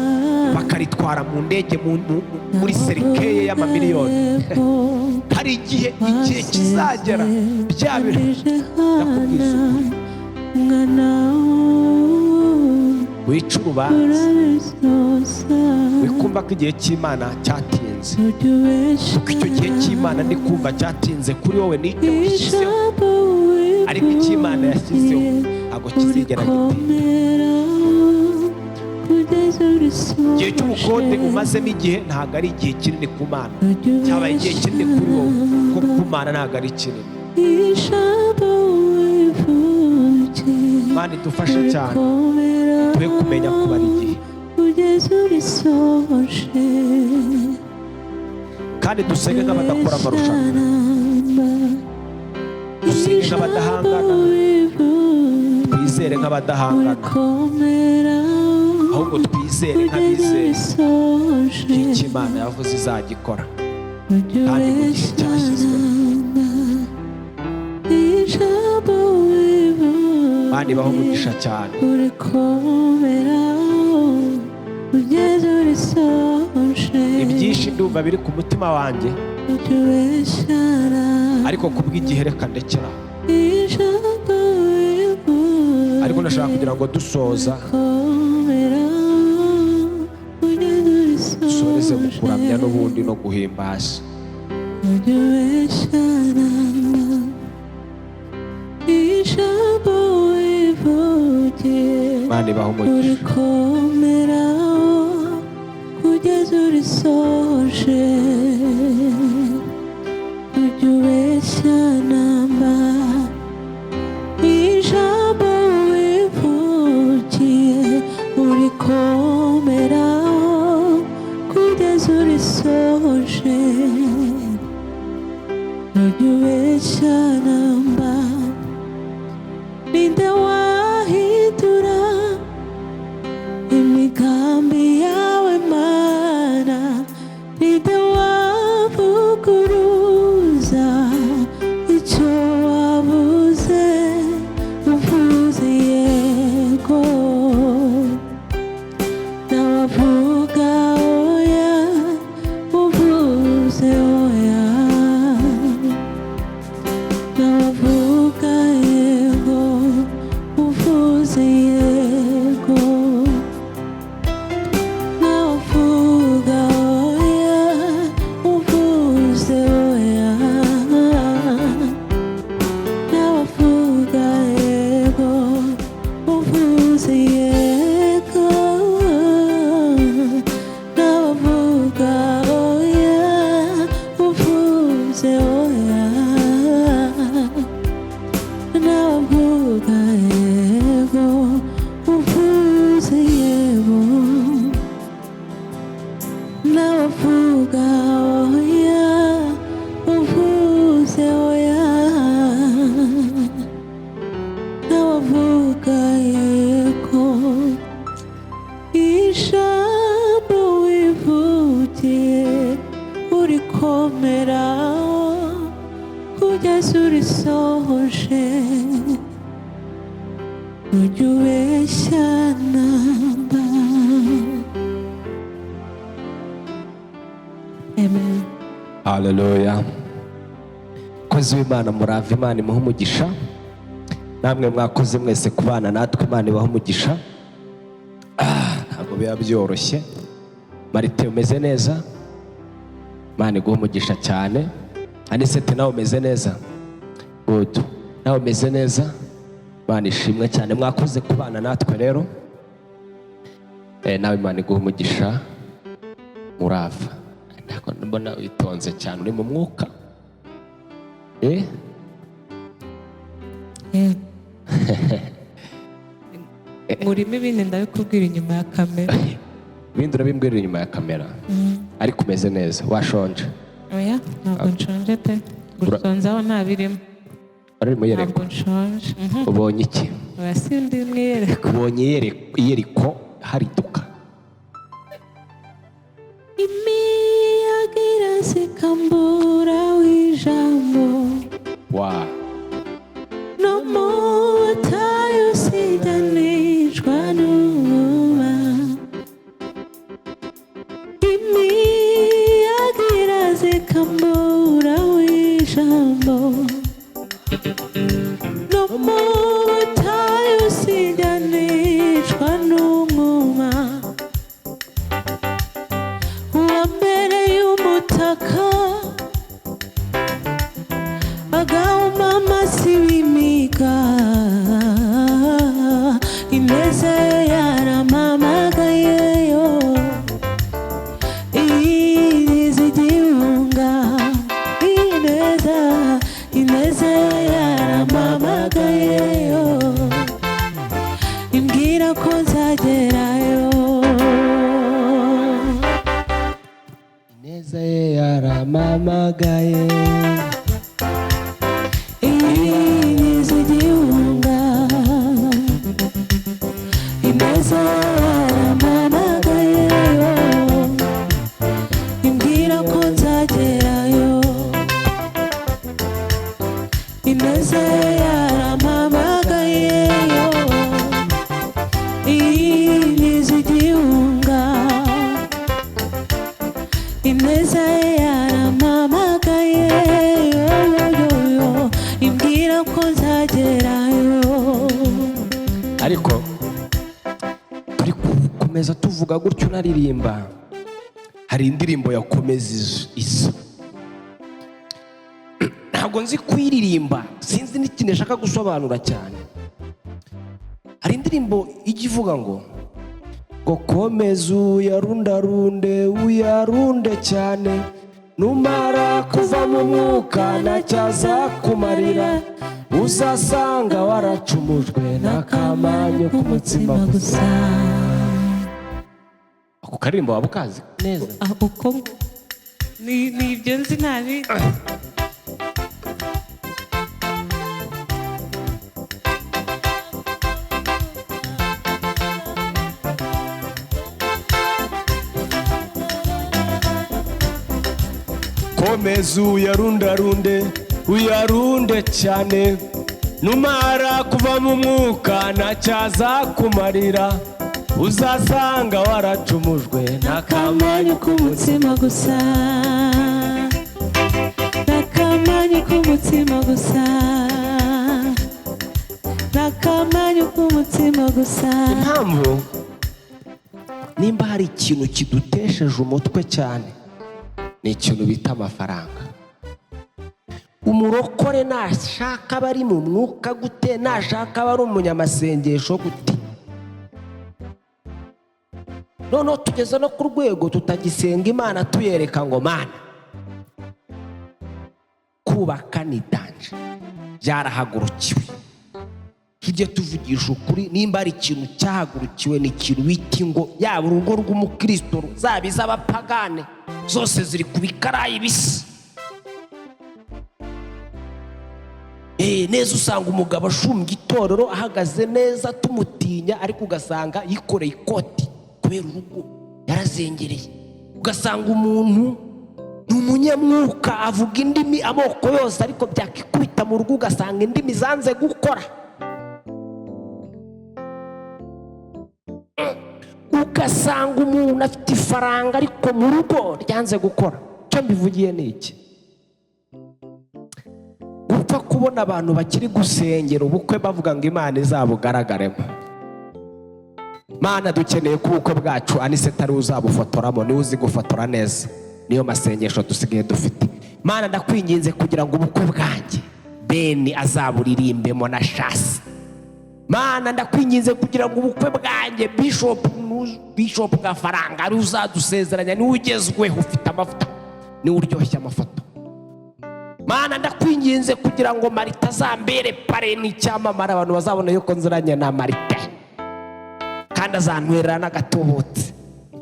bakaritwara mu ndege muri cercueil y'amamiliyoni. Hari igihe, igihe kizagera bya bintu ndakubwiza ukuri. Wica urubanza, wikumva ko igihe cy'Imana cyatinze, kuko icyo gihe cy'Imana ndi kumva cyatinze kuri wowe n'icyo washyizeho, ariko icyo Imana yashyizeho ntabwo kizigera gitinda. Igihe cy'ubukode umazemo igihe ntabwo ari igihe kinini ku Mana, cyabaye igihe kinini kuri wowe, kuko ku Mana ntabwo ari kinini. Imana idufashe cyane tube kumenya kubara igihe, kandi dusenge nk'abadakora amarushanwa, dusenge nk'abadahangana, twizere nk'abadahangana, ahubwo twizere nk'abizeye icyo Imana yavuze izagikora kandi mu gihe cyashyizwe. Imana ibahe umugisha cyane. Ibyinshi ndumva biri ku mutima wanjye, ariko kubw'igihe reka ndekera. Ariko ndashaka kugira ngo dusoza dusoreze mu kuramya n'ubundi no guhimbaza. Imana ibahe umugisha. Kugeza urisoje, ujye ubeshya namba ijambo wivugiye, urikomeraho kugeza urisoje, ujye ubeshya namba. Ninde wahindura imigambi yawe Mana? Ninde wavuguruza icyo wavuze? Uvuze yego, nawavuga oya, uvuze oya, nawavuga yego, uvuze yego, nawavuga oya, uvuze oya, nawavuga yego, uvuze yego, nawavuga oya, uvuze oya, nawavuga yego, uvuze yego, nawavuga oya, uvuze oya, nawavuga yego. Ijambo wivugiye urikomeraho kugeza urisohoje, ujye ubeshya namba. Amen. Haleluya. Kozi w'Imana murava, Imana imuhe umugisha. Namwe mwakoze mwese kubana natwe, Imana ibahe umugisha. Ntabwo biba byoroshye. Marite umeze neza? Imana iguhe umugisha cyane. Anisete nawe umeze neza? Good. Nawe umeze neza? Imana ishimwe cyane. Mwakoze kubana natwe rero. Nawe Imana iguhe umugisha. Murava. Ntabwo mbona witonze cyane, uri mu mwuka. Murimo ibindi ndabikubwira inyuma ya kamera. Ibindi urabimbwira inyuma ya kamera. Ariko umeze neza, washonje? Oya, ntabwo nshonje pe. Gusonzaho nta birimo. Wari mu iyerekwa? Ntabwo nshonje. Ubonye iki? Oya, sindi mu iyerekwa. Ubonye iyeriko hariduka. Imiyaga irasikambura w'ijambo. Wa. No mu butayu siganishwa n'uba. Imiyaga irasikambura w'ijambo. No mu butayu siganishwa n'umwuma. Uwa mbere y'umutaka agahuma Yarampamagaye. Inkingi z'igihunga, ineza yarampamagaye, imbwira ko nzagerayo. Ineza yarampamagaye, inkingi z'igihunga, ineza yarampamagaye, imbwira ko nzagerayo. Ariko turi gukomeza tuvuga gutyo, unaririmba, hari indirimbo yakomeza isa, ntabwo nzi kuyiririmba, sinzi n'ikintu ashaka gusobanura cyane. Hari indirimbo ijya ivuga ngo komeza uyarundarunde, uyarunde cyane, numara kuva mu mwuka ntacyazakumarira, uzasanga waracumujwe n'akamanyu k'umutsima gusa. Ako karirimbo waba ukazi neza? Ah, uko ni ibyo nzi, nta bindi. Komeza uyarundarunde, uyarunde cyane, numara kuva mu mwuka ntacyazakumarira, uzasanga waracumujwe N'akamanyu k'umutsima gusa, n'akamanyu k'umutsima gusa, n'akamanyu k'umutsima gusa. Impamvu, nimba hari ikintu kidutesheje umutwe cyane, ni ikintu bita amafaranga. Umurokore nashaka aba ari mu mwuka gute, nashaka aba ari umunyamasengesho gute, noneho tugeze no ku rwego tutagisenga Imana tuyereka ngo Mana, kubaka ni danger, byarahagurukiwe. Tujye tuvugisha ukuri, nimba ari ikintu cyahagurukiwe, ni ikintu bita ingo. Yaba urugo rw'umukristo, zaba iz'abapagane, zose ziri ku bikarayi bisa. Neza usanga umugabo ashumbye itorero, ahagaze neza tumutinya, ariko ugasanga yikoreye ikoti kubera urugo yarazengereye. Ugasanga umuntu ni umunyamwuka, avuga indimi amoko yose, ariko byakikubita mu rugo ugasanga indimi zanze gukora. Ugasanga umuntu afite ifaranga, ariko mu rugo ryanze gukora. Icyo mbivugiye ni iki? Gupfa kubona abantu bakiri gusengera ubukwe bavuga ngo Imana izabugaragaremo. Mana, dukeneye ko ubukwe bwacu Anicet ari uzabufotoramo, niwe uzi gufotora neza. Niyo masengesho dusigaye dufite. Mana, ndakwinginze kugira ngo ubukwe bwanjye Beni azaburirimbemo na Shasi. Mana, ndakwinginze kugira ngo ubukwe bwanjye Bishop Gafaranga ari uzadusezeranya, niwe ugezweho, ufite amavuta, niwe uryoshya amafoto. Mana, ndakwinginze kugira ngo Marita azambere parrain n'icyamamare, abantu bazabona yuko nziranye na Marita, kandi azantwerera n'agatubutse.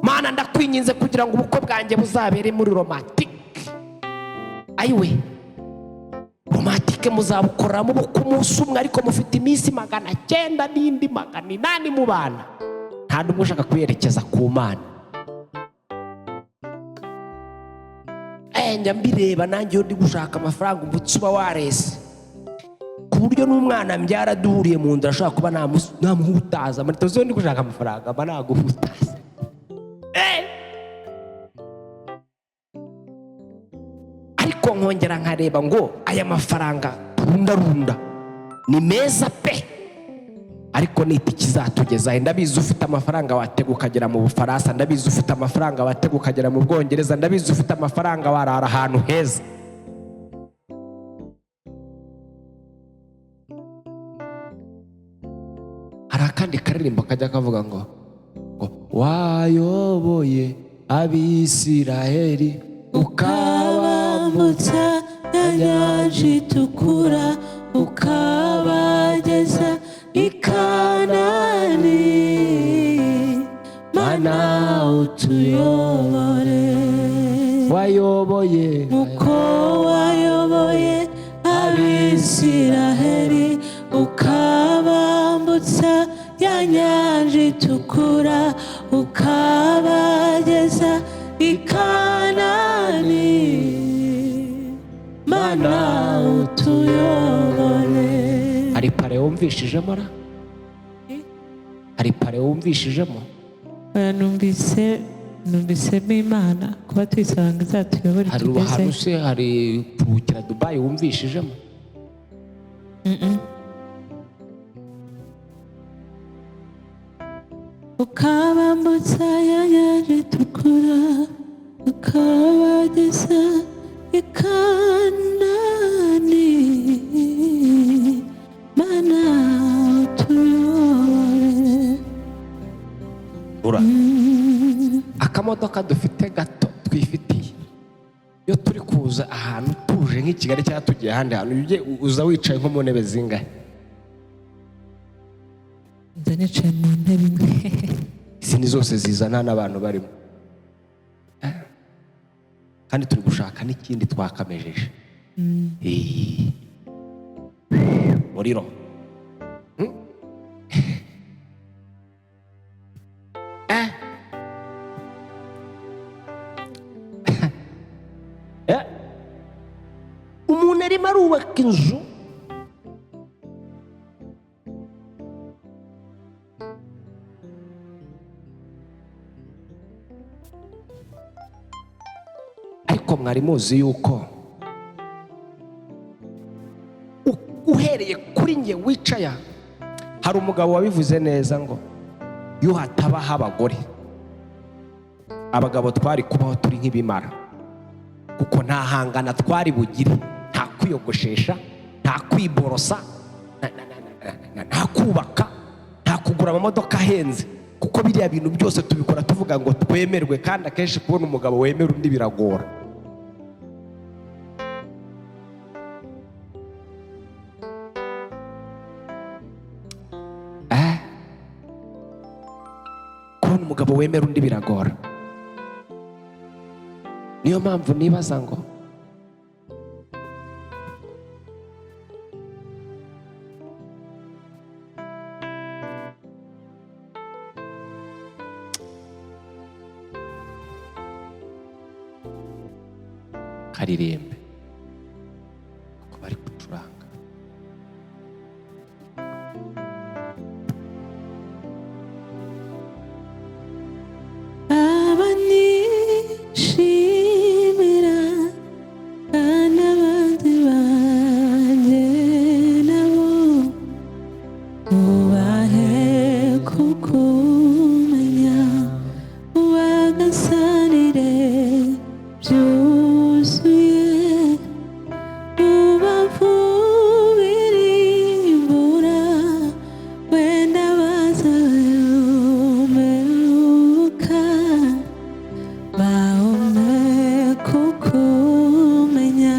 Mana, ndakwinginze kugira ngo ubukwe bwanjye buzabere muri romantique. Ayiwe, romantique muzabukoreramo ubukwe umunsi umwe, ariko mufite iminsi 900 n'indi 800 mubana, nta n'umwe ushaka kuyerekeza ku Mana. Njya mbireba nanjye iyo ndi gushaka amafaranga, umutsi uba warese, ku buryo n'umwana mbyara duhuriye mu nzira ashobora kuba namuhutaza. Muri tozo ndi gushaka amafaranga mba naguhutaza. Ariko nkongera nkareba ngo aya mafaranga turundarunda ni meza pe, ariko ni itike izatugeza. Ndabizi ufite amafaranga watega ukagera mu Bufaransa, ndabizi ufite amafaranga watega ukagera mu Bwongereza, ndabizi ufite amafaranga warara ahantu heza. Hari akandi karirimbo kajya kavuga ngo wayoboye Abisiraheli ukabambutsa inyanja itukura, ukabageza i Kanani, Mana utuyobore. Wayoboye Uko wayoboye Abisiraheli, ukabambutsa ya nyanja itukura, ukabageza i Kanani, Mana utuyobore. Hari pare wumvishijemo ra? Hari pare wumvishijemo? Oya, numvisemo Imana kuba tuyisaba ngo izatuyobore Hari tugezeyo. ahantu se, hari kuruhukira Dubayi wumvishijemo? Ukabambutsa ya nyanja itukura, ukabageza i Kanani, Mana utuyobore. Ura akamodoka dufite gato twifitiye, iyo turi kuza ahantu tuje nk'i Kigali cyangwa tugiye ahandi hantu, ujye uza wicaye nko mu ntebe zingahe? Nza nicaye mu ntebe imwe. Izindi zose zizana n'abantu barimo. Kandi turi gushaka n'ikindi twakamejeje. Muriro. Eh. Eh. Umuntu arimo arubaka inzu, ariko mwari muzi yuko uhereye kuri njye wicaya, hari umugabo wabivuze neza ngo iyo hatabaho abagore, abagabo twari kubaho turi nk'ibimara, kuko nta hangana twari bugire, nta kwiyogoshesha, nta kwiborosa, nta kubaka, nta kugura amamodoka ahenze, kuko biriya bintu byose tubikora tuvuga ngo twemerwe, kandi akenshi kubona umugabo wemera undi biragora. Kubona umugabo wemera undi biragora. Niyo mpamvu nibaza ngo karirimbe kuko bari gucuranga. Abanishimira kandi abandi banjye nabo ubahe kukumenya, ubagasanire byuzuye, ubavubire imvura, wenda bazayomeruka baume kukumenya.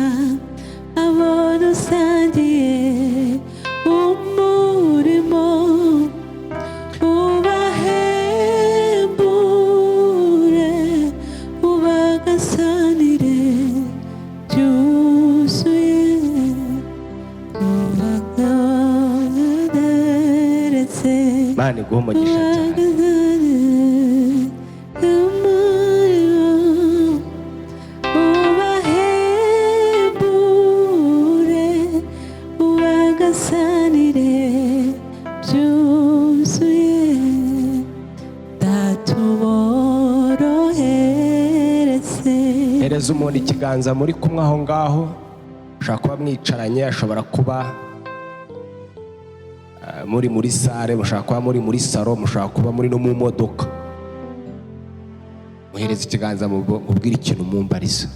Abo dusangiye umurimo ubahembure, ubagasanire byuzuye, ubaganeretse. Imana iguhe umugisha cyane. Ubahembure, ubagasanire byuzuye, datuboroheretse. Hereza umuntu ikiganza muri kumwe aho ngaho. Ushobora kuba mwicaranye, ashobora kuba muri muri salle, mushobora kuba muri muri salon, mushobora kuba muri no mu modoka. Muhereza ikiganza, mubwire ikintu mumbariza,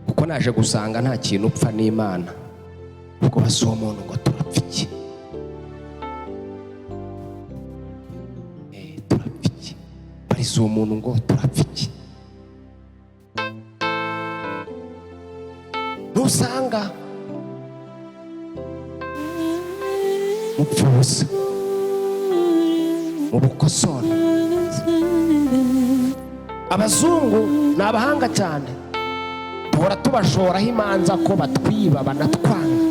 kuko naje gusanga nta kintu upfa n'Imana. Ubwo basi uwo muntu ngo turapfa iki? Turapfa iki? Bariza uwo muntu ngo turapfa iki? Ntusanga mupfa ubusa mubukosora. Abazungu ni abahanga cyane, duhora tubashoraho imanza ko batwiba banatwanga,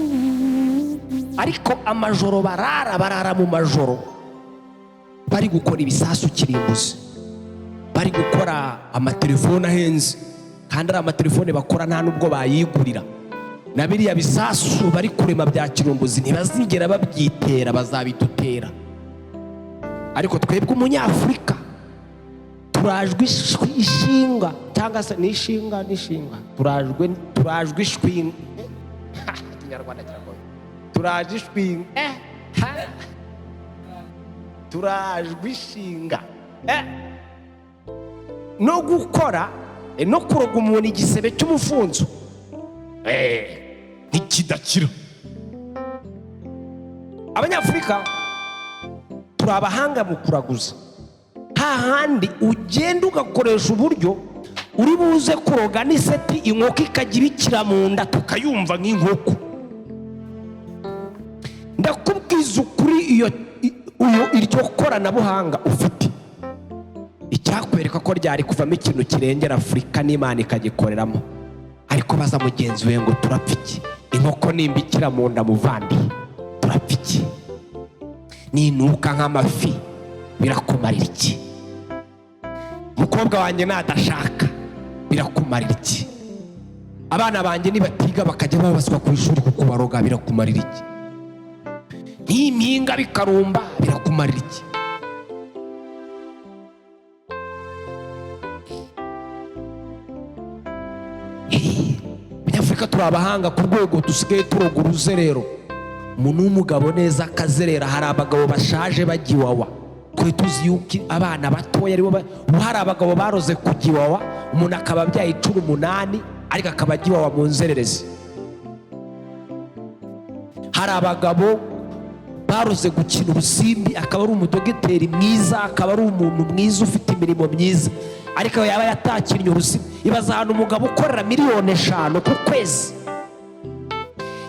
ariko amajoro barara, barara mu majoro bari gukora ibisasu kirimbuzi, bari gukora amatelefone ahenze, kandi ari amatelefone bakora nta nubwo bayigurira. Na biriya bisasu bari kurema bya kirimbuzi ntibazigera babyitera, bazabidutera. Ariko twebwe umunyafurika turajwe ishinga, cyangwa se n'ishinga n'ishinga, turajwe ishwinga. Ikinyarwanda kiragoye. Turaje ishwinga, turajwe ishinga no gukora, no kuroga umuntu igisebe cy'umufunzo ntikidakira. Abanyafurika turi abahanga mu kuraguza, hahandi ugenda ugakoresha uburyo uri buze kuroga n'iseti, inkoko ikajya ibikira mu nda tukayumva nk'inkoko. Ndakubwiza ukuri, iyo iryo koranabuhanga ufite, icyakwereka ko ryari kuvamo ikintu kirengera Afurika n'Imana ikagikoreramo. Ariko baza mugenzi we ngo turapfa iki? Inkoko nimbikira mu nda, muvandi, turapfa iki? Ninuka nk'amafi birakumarira iki? Umukobwa wanjye nadashaka birakumarira iki? Abana banjye nibatiga bakajya babaswa ku ishuri kuko baroga birakumarira iki? N'impinga bikarumba birakumarira iki? Abanyafurika turi abahanga ku rwego dusigaye turoga uruzerero. Umuntu w'umugabo neza akazerera. Hari abagabo bashaje bajya iwawa, twe tuzi yuko abana batoya aribo ubu hari abagabo baroze kujya iwawa, umuntu akaba abyaye 18 ariko akaba ajya iwawa mu nzererezi. Hari abagabo baroze gukina urusimbi, akaba ari umudogiteri mwiza, akaba ari umuntu mwiza ufite imirimo myiza, ariko yaba yatakinnye urusimbi. Ibaza ahantu umugabo ukorera 5 miliyoni ku kwezi,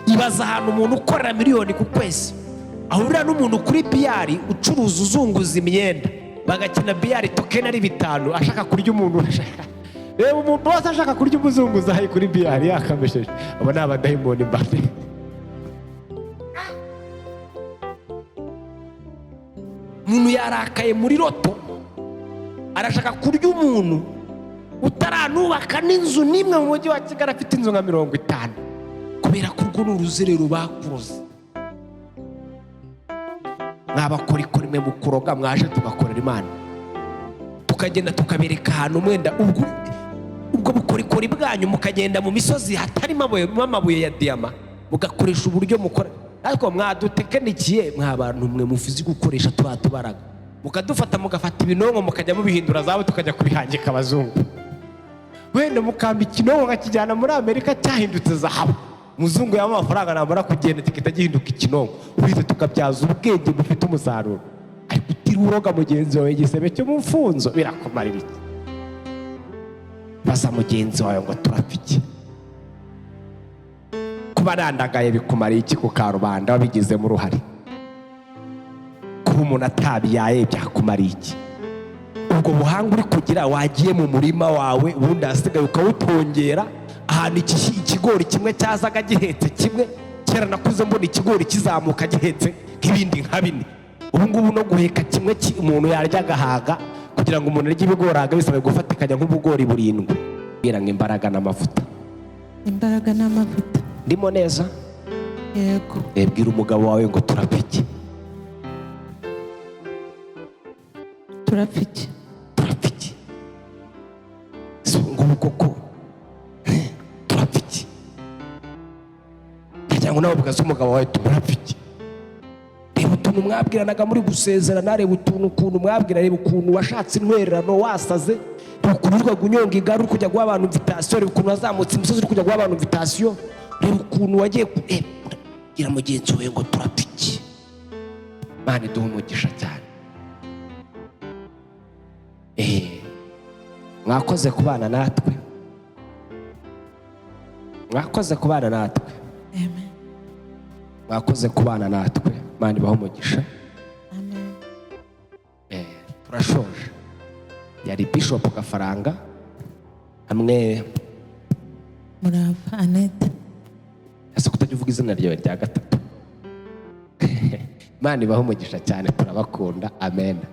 ibaza ahantu umuntu ukorera miliyoni ku kwezi ahurira n'umuntu kuri biyari ucuruza uzunguza imyenda, bagakina biyari tokeni ari 5, ashaka kurya umuntu ashaka. Reba umubosi ashaka kurya umuzunguzayi kuri biyari yakamesheje. Abo ni abadayimoni mbane. Umuntu yarakaye muri roto, arashaka kurya umuntu utaranubaka n'inzu n'imwe mu mujyi wa Kigali, afite inzu nka 50, kubera ko urwo ni uruzerero bakuroze. Mwabakorikori mwe mu kuroga, mwaje tugakorera Imana, tukagenda tukabereka ahantu mwenda ubwo bukorikori bwanyu, mukagenda mu misozi hatarimo amabuye ya diyama, mugakoresha uburyo mukora. Ariko mwadutekenikiye mwa bantu mwe mufizi gukoresha turiya tubaraga, mukadufata mugafata ibinonko mukajya mubihindura zahabu, tukajya kubihangika abazungu. Wenda mukamba ikinonko nkakijyana muri Amerika cyahindutse zahabu, umuzungu yaba amafaranga namara kugenda kigahita gihinduka ikinonko. Bityo tukabyaza ubwenge bufite umusaruro. Ariko utiriwe uroga mugenzi wawe igisebe cy'umufunzo birakumarira iki? Baza mugenzi wawe ngo turapfa iki? Kuba nandagaye bikumariye iki ku karubanda wabigizemo uruhare? Kuba umuntu atabyaye byakumariye iki? Ubwo buhanga uri kugira, wagiye mu murima wawe ubundi ahasigaye ukawutongera, ahantu ikigori kimwe cyazaga gihetse kimwe. Kera nakuze mbona ikigori kizamuka gihetse nk'ibindi nka bine. Ubu ngubu no guheka kimwe umuntu yarya agahaga, kugira ngo umuntu arye ibigori ahaga bisaba gufatikanya nk'ubugori 7. Mbwira ngo imbaraga n'amavuta. Imbaraga n'amavuta. Ndimo neza? Yego. Bwira umugabo wawe ngo turapfa iki? Turapfa iki? Turapfa iki? Si ubu ngubu koko turapfa iki? Ndagira ngo nawe ubwaze umugabo wawe turapfa iki? Reba utuntu mwabwiranaga muri gusezerana, reba utuntu ukuntu mwabwira, reba ukuntu washatse intwererano wasaze, reba ukuntu wirirwaga unyonga igare uri kujya guha abantu invitation, reba ukuntu wazamutse imisozi uri kujya guha abantu invitation, reba ukuntu wagiye gira mugenzi wawe ngo turapfa iki? Imana iduhe umugisha cyane. Mwakoze kubana natwe, mwakoze kubana natwe. Amen. Mwakoze kubana natwe. Imana ibahe umugisha. Amen. Turashoje. Yari Yari Bishop Gafaranga hamwe Murava Annette. Ese kutajya uvuga izina ryawe rya gatatu? Imana ibahe umugisha cyane, turabakunda. Amen.